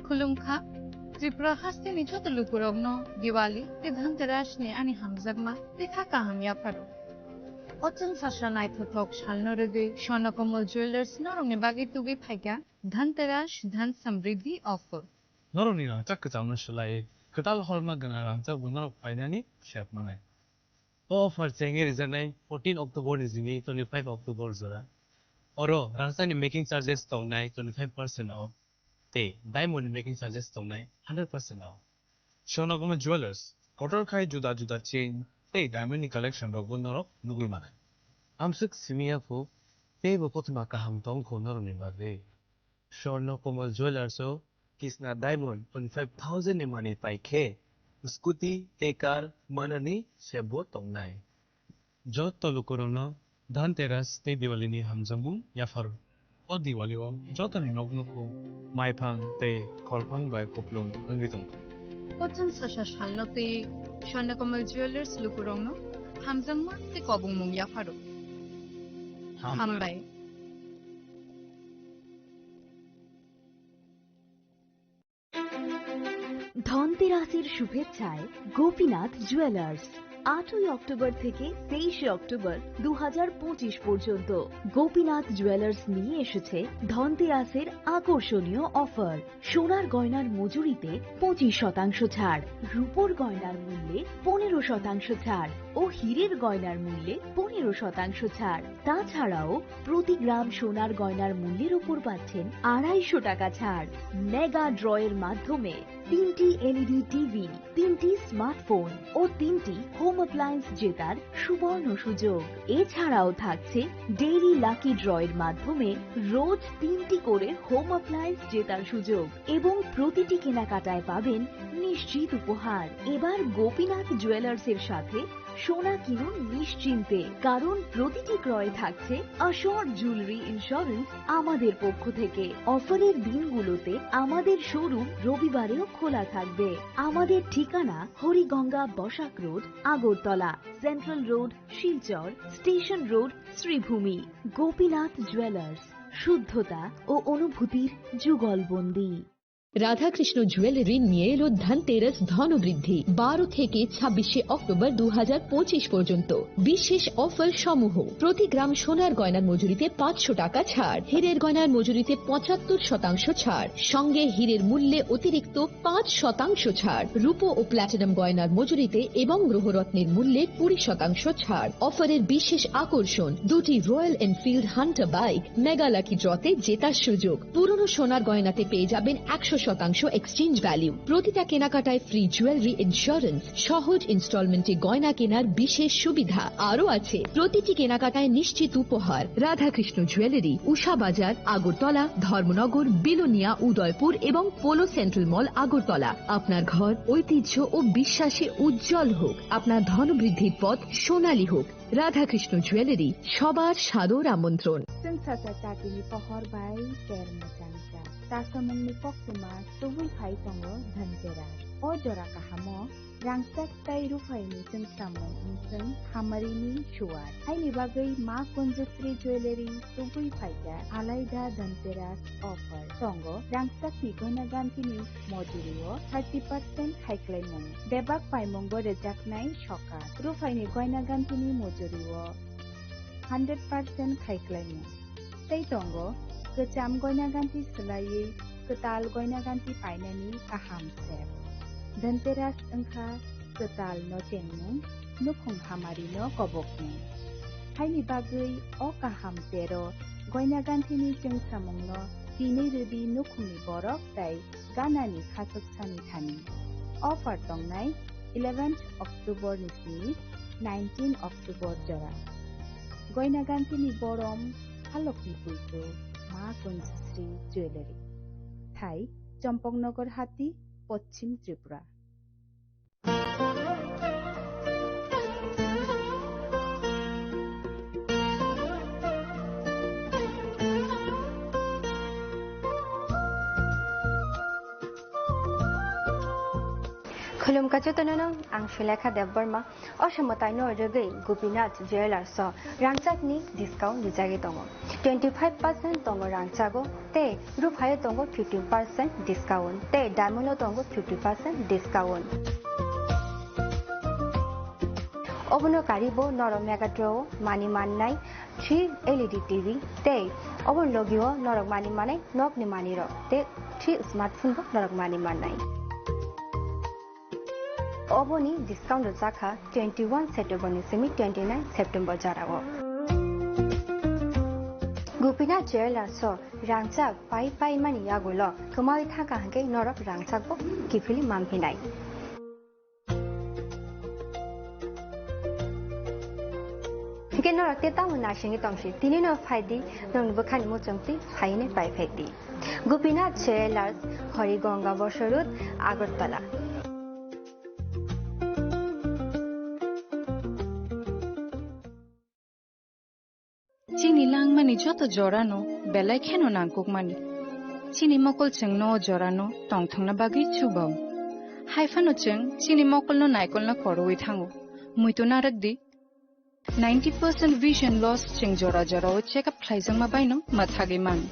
Khulumkha, Tripura hasteni joto lukurokno Diwali tei Dhanteras ni ani hamjakma tei kha kaham yapharo. O chwng sasa naithothok salno rwgwi Swarnakomal Jewellers norokni bagwi tubui phaikha Dhanteras Dhan Samriddhi offer. Norokni rangchak kwchamno swlaiwi kwtal horma gwnang rangchakbo norok painani sep manai. O offer chengwi rijaknai fourteen October ni simi twenty-five October jora. Oro rangchakni making charges tongnai twenty-five percent off tei diamond ni making charges tongnai hundred percent off. Swarnakomal Jewellers, kotor khai juda juda chain tei diamond ni collection rokbo norok nugwi mano. Amswk simi ya kho, teibo kothoma kaham tong kho norokni bagwi. Swarnakomal Jewellers o kisna diamond twenty-five thousand ni manwi pai khe, scooty tei car manani sep bo tongnai. Joto lukurokno Dhanteras tei Diwali ni hamjakmung yapharo. O Diwali o jotoni nok nukhung maiphang tei khorphang bai kuplung wngwi tong. Kochang sasa salno tei Swarnakomal Jewellers lukurokno hamjakma tei kobongmung yapharo. Hambai. ধনতেরাসের শুভেচ্ছায় গোপীনাথ জুয়েলার্স। আটই অক্টোবর থেকে তেইশে অক্টোবর দু হাজার পঁচিশ পর্যন্ত গোপীনাথ জুয়েলার্স নিয়ে এসেছে ধনতেরাসের আকর্ষণীয় অফার। সোনার গয়নার মজুরিতে পঁচিশ শতাংশ ছাড়, রূপোর গয়নার মূল্যে পনেরো শতাংশ ছাড় ও হীরের গয়নার মূল্যে পনেরো শতাংশ ছাড়। তাছাড়াও প্রতি গ্রাম সোনার গয়নার মূল্যের উপর পাচ্ছেন আড়াইশো টাকা ছাড়। মেগা ড্রয়ের মাধ্যমে তিনটি এলইডি টিভি, তিনটি স্মার্টফোন ও তিনটি হোম অ্যাপ্লায়েন্স জেতার সুবর্ণ সুযোগ। এছাড়াও থাকছে ডেইলি লাকি ড্রয়ের মাধ্যমে রোজ তিনটি করে হোম অ্যাপ্লায়েন্স জেতার সুযোগ এবং প্রতিটি কেনাকাটায় পাবেন নিশ্চিত উপহার। এবার গোপীনাথ জুয়েলার্সের সাথে সোনা কিনুন নিশ্চিন্তে, কারণ প্রতিটি ক্রয়ে থাকছে অ্যাসিওরড জুয়েলারি ইন্স্যুরেন্স আমাদের পক্ষ থেকে। অফারের দিনগুলোতে আমাদের শোরুম রবিবারেও খোলা থাকবে। আমাদের ঠিকানা Hariganga Basak road, Agartala, central road, Silchar, station road, Sribhumi. Gopinath jewellers, শুদ্ধতা ও অনুভূতির যুগলবন্দী। রাধাকৃষ্ণ জুয়েলারি নিয়ে এলো ধনতেরাস ধনবৃদ্ধি। বারো থেকে ছাব্বিশে অক্টোবর দু হাজার পঁচিশ পর্যন্ত বিশেষ অফার সমূহ: প্রতি গ্রাম সোনার গয়নার মজুরিতে পাঁচশো টাকা ছাড়, হীরের গয়নার মজুরিতে পঁচাত্তর শতাংশ ছাড়, সঙ্গে হীরের মূল্যে অতিরিক্ত পাঁচ শতাংশ ছাড়, রূপো ও প্ল্যাটিনাম গয়নার মজুরিতে এবং গ্রহরত্নের মূল্যে কুড়ি শতাংশ ছাড়। অফারের বিশেষ আকর্ষণ: দুটি royal Enfield Hunter bike, mega lucky ড্রতে জেতার সুযোগ। পুরনো সোনার গয়নাতে পেয়ে যাবেন একশো শতাংশ এক্সচেঞ্জ ভ্যালু। প্রতিটা কেনাকাটায় ফ্রি জুয়েলারি ইন্স্যুরেন্স, সহজ ইনস্টলমেন্টে গয়না কেনার বিশেষ সুবিধা। আরও আছে, প্রতিটি কেনাকাটায় নিশ্চিত উপহার। রাধাকৃষ্ণ জুয়েলারি, উষা বাজার, আগরতলা, ধর্মনগর, বিলোনিয়া, উদয়পুর এবং পোলো সেন্ট্রাল মল, আগরতলা। আপনার ঘর ঐতিহ্য ও বিশ্বাসে উজ্জ্বল হোক, আপনার ধনবৃদ্ধির পথ সোনালী হোক। রাধাকৃষ্ণ জুয়েলারি, সবার সাদর আমন্ত্রণ। Chwng sasa chatini pohor bai ter mwchang cha. Chasamungni koktwma tubui phai tongo Dhanteras. O jora kahamo rangchak tei ruphaini chwngsamung wngchwng hamarini suar. Haini bagwi Ma Kunjasri Jewellery tubui phaikha alaida Dhanteras offer. Tongo rangchakni goina ganthini mojurio thirty percent khaiklaimung. Bebak paimungo rwjaknai sokat. Ruphaini goina ganthini mojurio hundred percent khaiklaimung. Tei tongo kwcham goina ganthi swlaiwi kwtal goina ganthi painani kaham sep. Dhanteras wngkha kwtal no chengmung, nukhung hamari no kobokmung. Haini bagwi o kaham tero goina ganthini chwngsamungno tini rwdi nukhungni borok tei ganani khachoksani thani. Offer tongnai eleventh October ni simi nineteen October jora. Goina ganthini borom halokni puitu Ma Kunjasri Jewellery. Thai, Champaknagar Hati, Poschim Tripura. Khulumkha jotono, ang Sulekha Debbarma. O somoi taino rwgwi Gopinath Jewellers o rangchakni discount rijagwi tongo. Twenty five percent tongo rangchago tei ruphaio tongo fifteen percent discount tei diamond o tongo fifty percent discount. Obono karibo norok Megatron o mani mannai three L E D T V tei obo logio norok mani manai nokni manwirok tei three smartphone bo norok mani mannai. Oboni discount rwjakha twenty one September ni simi twenty nine September jorao. Gopinath Jewellers o rangchak pai pai mani yagulo kwmawi thangkha hwnkhe norok rangchak bo kiphilwi manphinai. Hwnkhe norok tei tamo naisingwi tongsi, tini no phaidi, nokni bwkhani muchungtwi phainwi pai phaidi. Gopinath Jewellers, Hori Ganga Bosor Road, Agartala. Chini langmani joto jorano belai kheno nangkukmani. Chini mokol chwngno o jorano tongthokna bagwi chubao. Haiphano chwng chini mokolno naikolna korwi thango. Muitu narwkdi. Ninety percent vision loss chwng jora jorao check up khlaijakma baino mwthagwi mano.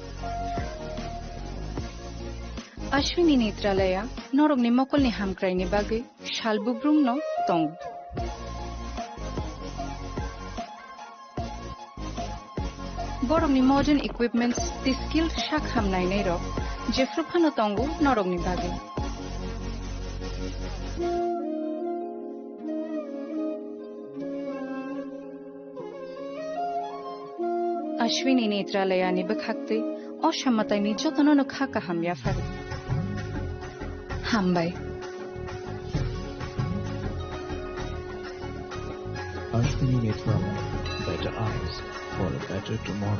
Ashwini Netralaya norokni mokolni hamkraini bagwi sal bubrumno tongo. Borokni modern equipments tei skilled sak ham nainairok jephru phano tongo norokni bagwi. Ashwini Netralayani bwkhaktwi o samataini jotono no kha kaham yapharo. Hambai. Ashwini Netralaya, better eyes for a better tomorrow.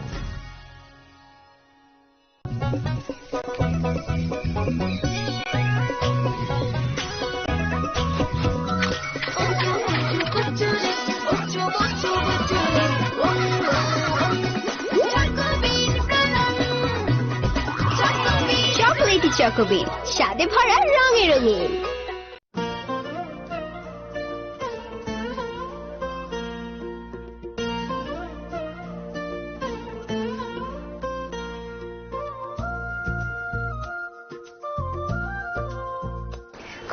Chocolatey Choco Bean, স্বাদে ভরা রঙে রঙিন।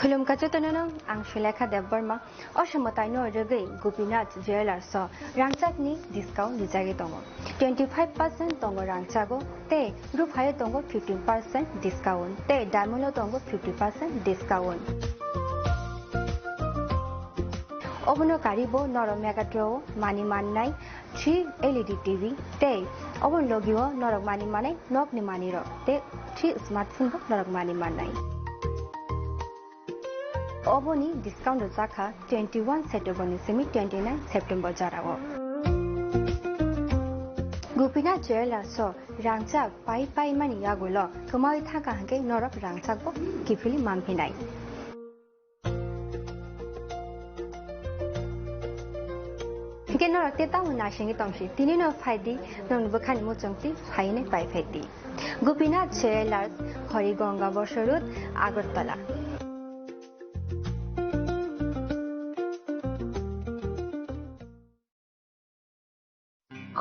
Khulumkha jotono no, ang Sulekha Debbarma. O samataino rwgwi Gopinath Jewellers o rangchakni discount rijagwi tongo. Twenty five percent tongo rangchago tei ruphaio tongo fifteen percent discount tei diamond o tongo fifty percent discount. Obono karibo norok Megatron o mani mannai three L E D T V tei obo logio norok mani manai nokni manwirok tei three smartphone bo norok mani mannai. Oboni discount rwjakha twenty one September ni simi twenty nine September jorao. Gopinath Jewellers o rangchak pai pai mani yagulo kwmawi thangkha hwnkhe norok rangchak bo kiphilwi manphinai. Hwnkhe norok tei tamo naisingwi tongsi, tini no phaidi, nokni bwkhani muchungtwi phainwi pai phaidi. Gopinath Jewellers, Hori Ganga Bosor Road, Agartala.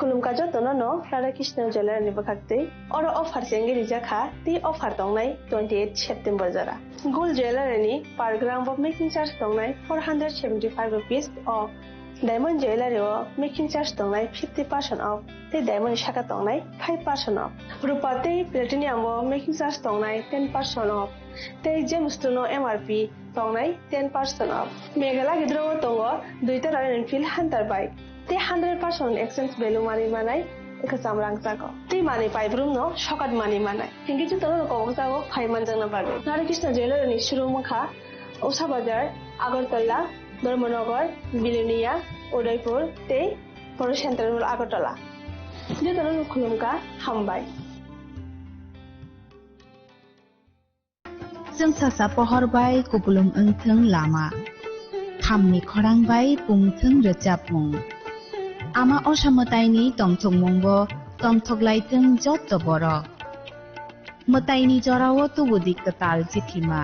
Khulumkha jotono no Radha Krishna Jewellery ni bwkhaktwi. Oro offer chengwi rijak kha, tei offer tongnai twenty eight September jora. Gold Jewellery ni per gram bo making charge tongnai four hundred seventy five rupees o. Diamond Jewellery o making charge tongnai fifty percent off, tei diamond ni saka tongnai five percent off. Rupa tei platinum o making charge tongnai ten percent off, tei gem stone o M R P tongnai ten percent off. Meghalaya gidro o tongo duita Royal Enfield Hunter bike, tei hundred percent exchange value manwi manai kwcham rangchak o, tei manwi paibrum no sokat manwi manai. Hingke jotono rok kobok jago phai manjakna bagwi. Radha Krishna Jewellery ni showroom wngkha Usha Bazar, Agartala, Dharmanagar, Bilonia, Udaipur tei Poro Central Mall Agartala. Jotono no khulumkha, hambai. Chwng sasa pohor bai kupulung wngthwng lama, khamni khorang bai pungthwng rwchapmung. Ama osa mwtaini tongthokmungbo tongthoklaithwng jotto borok. Mwtaini jorao tubudi kwtal chithima.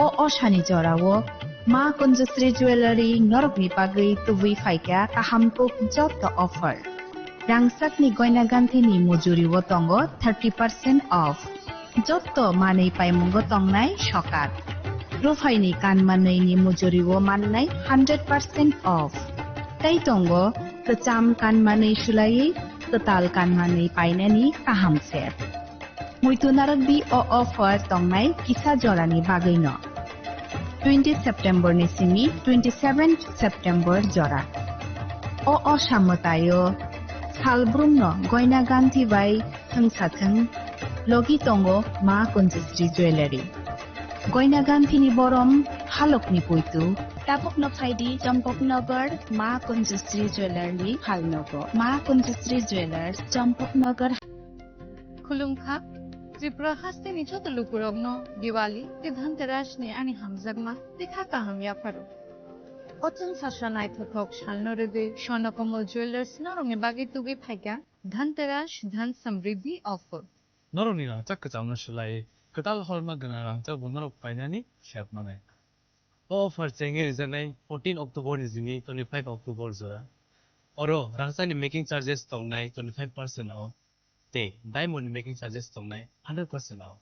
O osani jorao Ma Kunjasri Jewellery norokni bagwi tubui phaikha kaham kuk jotto offer. Rangchakni goina ganthini mujuribo tongo thirty percent off. Jotto manwi paimungo tongnai sokat. Ruphaini kanmanwini mujurio mannai hundred percent off. Tei tongo kwcham kanmanwi swlaiwi kwtal kanmanwi painani kaham ser. Muitu narwkdi o offer tongnai kisa jorani bagwino. Twenty September ni simi twenty seven September jora. O osa mwtaio salbrumno goina ganthi bai thwngsathwng logi tongo Ma Kunjusri Jewellery. Goina ganthini borom halokni puitu. Tabukno phaidi Champaknagar Ma Kunjusri Jewellery phalnogo. Ma Kunjusri Jewellers, Champaknagar. Khulumkha, Tripura hasteni joto lukurokno Diwali tei Dhanterasni ani hamjakma tei kha kaham yapharo. O chwng sasa naithothok salno rwgwi Swarnakomal Jewellers norokni bagwi tugwi phaikha Dhanteras Dhan Samriddhi offer. Norokni rangchak kwchamno swlaiwi kwtal horma gwnang rangchakbo norok painani sep manai. O offer chengwi rijaknai fourteen October ni simi twenty five October jora. Oro rangchakni making charges tongnai twenty five percent o, tei diamond ni making charges tongnai hundred percent o.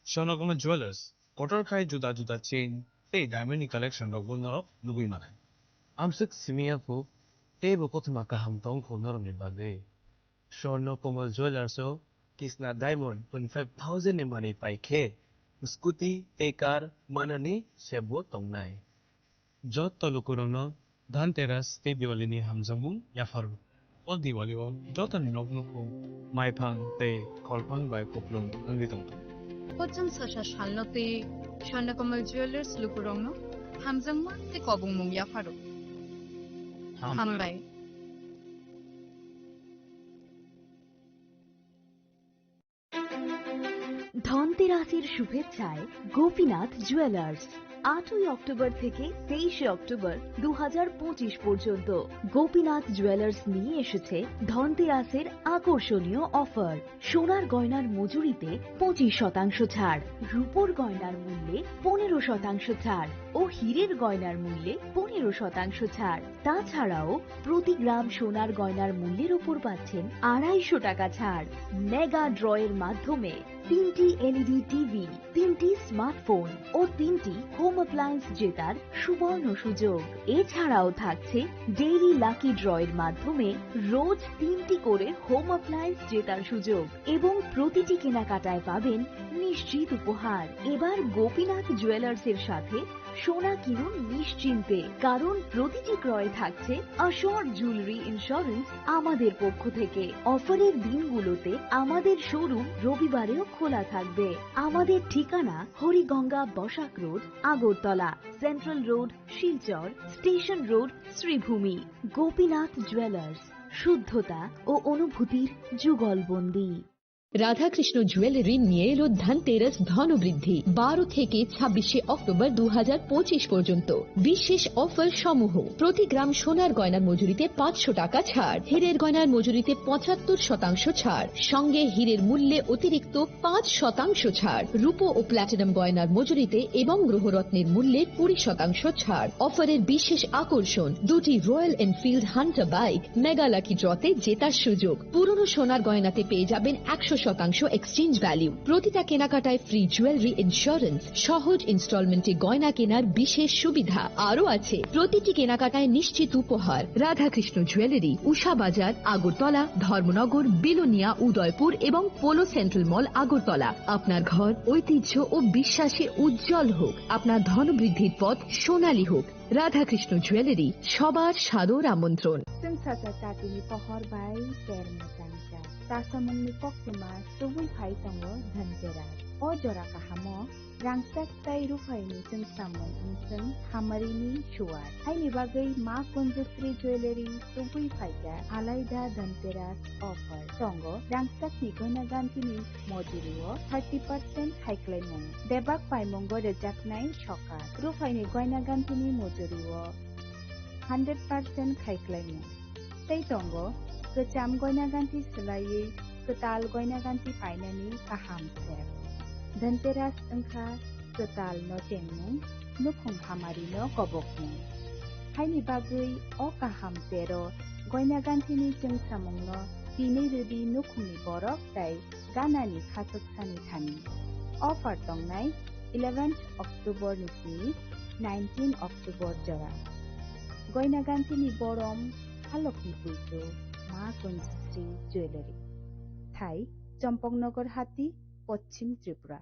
Swarnakomal Jewellers, kotor khai juda juda chain tei diamond ni collection rokbo norok nugwi manai. Amswk simi ya phu, teibo kothoma kaham tong kho norokni bagwi. Swarnakomal Jewellers o kisna diamond twenty five thousand ni manwi pai khe, scooty tei car manani sebbo tongnai. Joto lukurokno Dhanteras tei Diwali ni hamjakmung yapharo. O Diwali o jotoni nok nukhung, maiphang tei kholphang bai kupulung wngwi tongthung. Kochwng sasa salno tei Swarnakomal Jewellers lukurokno hamjakma tei kobongmung yapharo. Hambai. Hambai. ধনতেরাসের শুভেচ্ছায় গোপীনাথ জুয়েলার্স। আটই অক্টোবর থেকে তেইশে অক্টোবর দু হাজার পঁচিশ পর্যন্ত গোপীনাথ জুয়েলার্স নিয়ে এসেছে ধনতেরাসের আকর্ষণীয় অফার। সোনার গয়নার মজুরিতে পঁচিশ শতাংশ ছাড়, রূপোর গয়নার মূল্যে পনেরো শতাংশ ছাড় ও হীরের গয়নার মূল্যে পনেরো শতাংশ ছাড়। তাছাড়াও প্রতি গ্রাম সোনার গয়নার মূল্যের ওপর পাচ্ছেন আড়াইশো টাকা ছাড়। মেগা ড্রয়ের মাধ্যমে তিনটি এলইডি টিভি, তিনটি স্মার্টফোন ও তিনটি হোম অ্যাপ্লায়েন্স জেতার সুবর্ণ সুযোগ। এছাড়াও থাকছে ডেইলি লাকি ড্রয়ের মাধ্যমে রোজ তিনটি করে হোম অ্যাপ্লায়েন্স জেতার সুযোগ এবং প্রতিটি কেনাকাটায় পাবেন নিশ্চিত উপহার। এবার গোপীনাথ জুয়েলার্সের সাথে সোনা কিনুন নিশ্চিন্তে, কারণ প্রতিটি ক্রয়ে থাকছে অ্যাসিওর জুয়েলারি ইন্স্যুরেন্স আমাদের পক্ষ থেকে। অফারের দিনগুলোতে আমাদের শোরুম রবিবারেও খোলা থাকবে। আমাদের ঠিকানা Hariganga Basak road, Agartala, central road, Silchar, station road, Sribhumi. Gopinath jewellers, শুদ্ধতা ও অনুভূতির যুগলবন্দী। রাধাকৃষ্ণ জুয়েলারি নিয়ে এলো ধনতেরাস ধনবৃদ্ধি। বারো থেকে ছাব্বিশে অক্টোবর দু হাজার পঁচিশ পর্যন্ত বিশেষ অফার সমূহ। প্রতি গ্রাম সোনার গয়নার মজুরিতে পাঁচশো টাকা ছাড়, হীরের গয়নার মজুরিতে পঁচাত্তর শতাংশ ছাড়, সঙ্গে হীরের মূল্যে অতিরিক্ত পাঁচ শতাংশ ছাড়, রূপো ও প্ল্যাটিনাম গয়নার মজুরিতে এবং গ্রহরত্নের মূল্যে কুড়ি শতাংশ ছাড়। অফারের বিশেষ আকর্ষণ, দুটি royal Enfield Hunter bike, mega lucky ড্রতে জেতার সুযোগ। পুরনো সোনার গয়নাতে পেয়ে যাবেন একশো শতাংশ এক্সচেঞ্জ ভ্যালু। প্রতিটা কেনাকাটায় ফ্রি জুয়েলারি ইন্স্যুরেন্স, সহজ ইনস্টলমেন্টে গয়না কেনার বিশেষ সুবিধা। আরও আছে প্রতিটি কেনাকাটায় নিশ্চিত উপহার। রাধাকৃষ্ণ জুয়েলারি, উষা বাজার, আগরতলা, ধর্মনগর, বিলোনিয়া, উদয়পুর এবং পোলো সেন্ট্রাল মল, আগরতলা। আপনার ঘর ঐতিহ্য ও বিশ্বাসে উজ্জ্বল হোক। আপনার ধনবৃদ্ধির পথ সোনালী হোক। রাধাকৃষ্ণ জুয়েলারি, সবার সাদর আমন্ত্রণ। Chwng sasa chatini pohor bai ter mwchangcha. Chasamungni koktwma tubui phai tongo Dhanteras. O jora kahamo rangchak tei ruphaini chwngsamung wngchwng hamarini suwar. Haini bagwi Ma Kunjusri Jewellery tubui phaikha alaida Dhanteras offer. Tongo rangchakni goina ganthini mojurio thirty percent khaiklaimung. Bebak paimungo rwjaknai sokat. Ruphaini goina ganthini mojurio hundred percent khaiklaimung. Tei tongo kwcham goina ganthi swlaiwi kwtal goina ganthi painani kaham ser. Dhanteras wngkha kwtal no chengmung, nukhung hamari no kobokmung. Haini bagwi o kaham sero goina ganthini chwngsamungno tinwi rwdi nukhungni borok tei ganani khachuk sani thani. Offer tongnai eleventh October ni simi nineteen October jora. Goina Ganthi ni borom, Halok ni puitu, Ma Kunjisri Jewellery. Thai, Champaknagar Hati, Poschim Tripura.